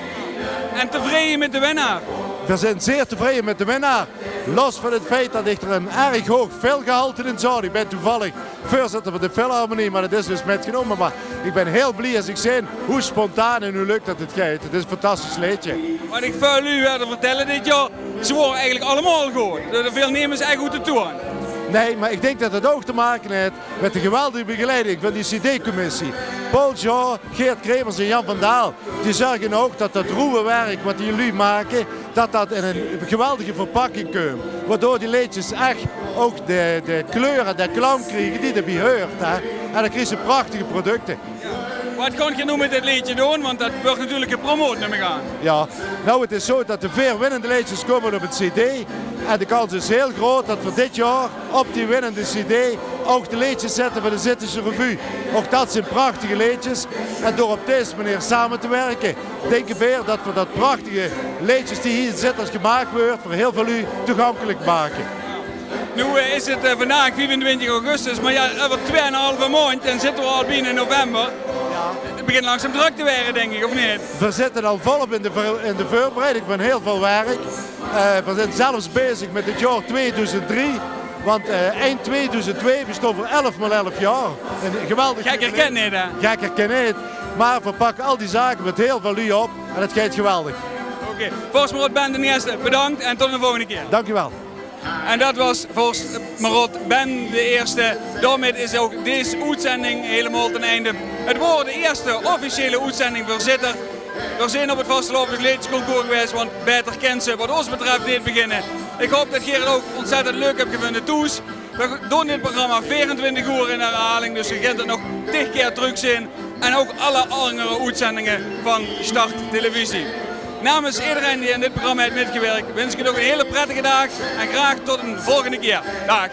En tevreje mit de winnaar? Veer zeen zeer tevreje mit de winnaar. Los van 't feit dat ich d'r 'n erg hoog filgehalte in zoog. Ich bön toevallig veurzitter van de Filharmonie, mer dat is dus mitgenómme. Mer ich bön hiel blie es ich zeen hoe spontaan en hoe leuk dat 't geit. 't Is e fantastisch leedje. Wat ich väöl luuj huuerde vertèlle dit jaor, ze waore eigelik allemaol good. D'r veel nemes ech oet de toon. Nae, mer ich dink dat 't ouch te make haet mit de geweldige begeleiding van die cd-commissie. Paul Jean, Geert Kremers en Jan van Daal, die zörge ouch dat dat roewe werk wat die luuj make, dat dat in 'n geweldige verpakking kump. Waodoor die leedjes ech ouch de, de kleur en de klank kriege die d'rbie huurt, hè. En dan kriege ze prachtige producte. Wat gaon geer noe mit dit leedje doon? Want dat wuuert natuurlik gepromoot, num ich aan. Jao, noe, 't is zoe dat de veer winnende leedjes kómme op 'n cd. En de kans is hiel groot dat veer dit jaor op die winnende cd ouch de leedjes zètte van de Zittesje Revue. Ouch dat zeen prachtige leedjes. En door op dees meneer same te wirke, dinke veer dat veer dat prachtige leedjes die hie in Zitterd gemaak weure, veur hiel väöl luuj toegankelik make. Noe, eh, is 't, eh, vandaag viefentwintig augustus, mer jao, euver twieënhalve maondj, dan zitte v'r al bienao in november. Jao. 't Begint langzaam drök te waere, dink ich, of neet? Veer zitte al volop in de veur-, in de veurbereiding van hiel väöl werk. Eh, veer zeen zelfs bezig mit 't jaor tweeduizend drie, want, eh, eind tweeduizend twee bestoon v'r elf maol elf jaor. 'n Geweldig jubileum. Gekker kin 't neet, hè? Gekker kin 't neet. Mer veer pakke al die zake mit hiel väöl luuj op en 't geit geweldig. Oké. Vors Marot, Ben d'n Ierste, bedank en tot 'n volgende kier. Dank uch waal. En dat waas vors Marot, Ben d'n Ierste. Daomit is ouch dees oetzending hielemaol ten einde. 't Waor de ierste officiële oetzending veur Zitterd. Veer zeen op 't vastelaovesleedjesconcours gewaes, want baeter kins se wat ós betröf neet beginne. Ich haop dat geer 't ouch ontzettend leuk höb gevónje thoes. Veer doon dit programma veerentwintig oer in herhaling, dus geer kint 't nog tig kier trökzeen. En ouch alle anger oetzendinge van Start Televisie. Namens ederein dae aan dit programma haet mitgewirk, wins ich uch nog 'n hiel prettige daag en graag tot 'n volgende kier. Daag.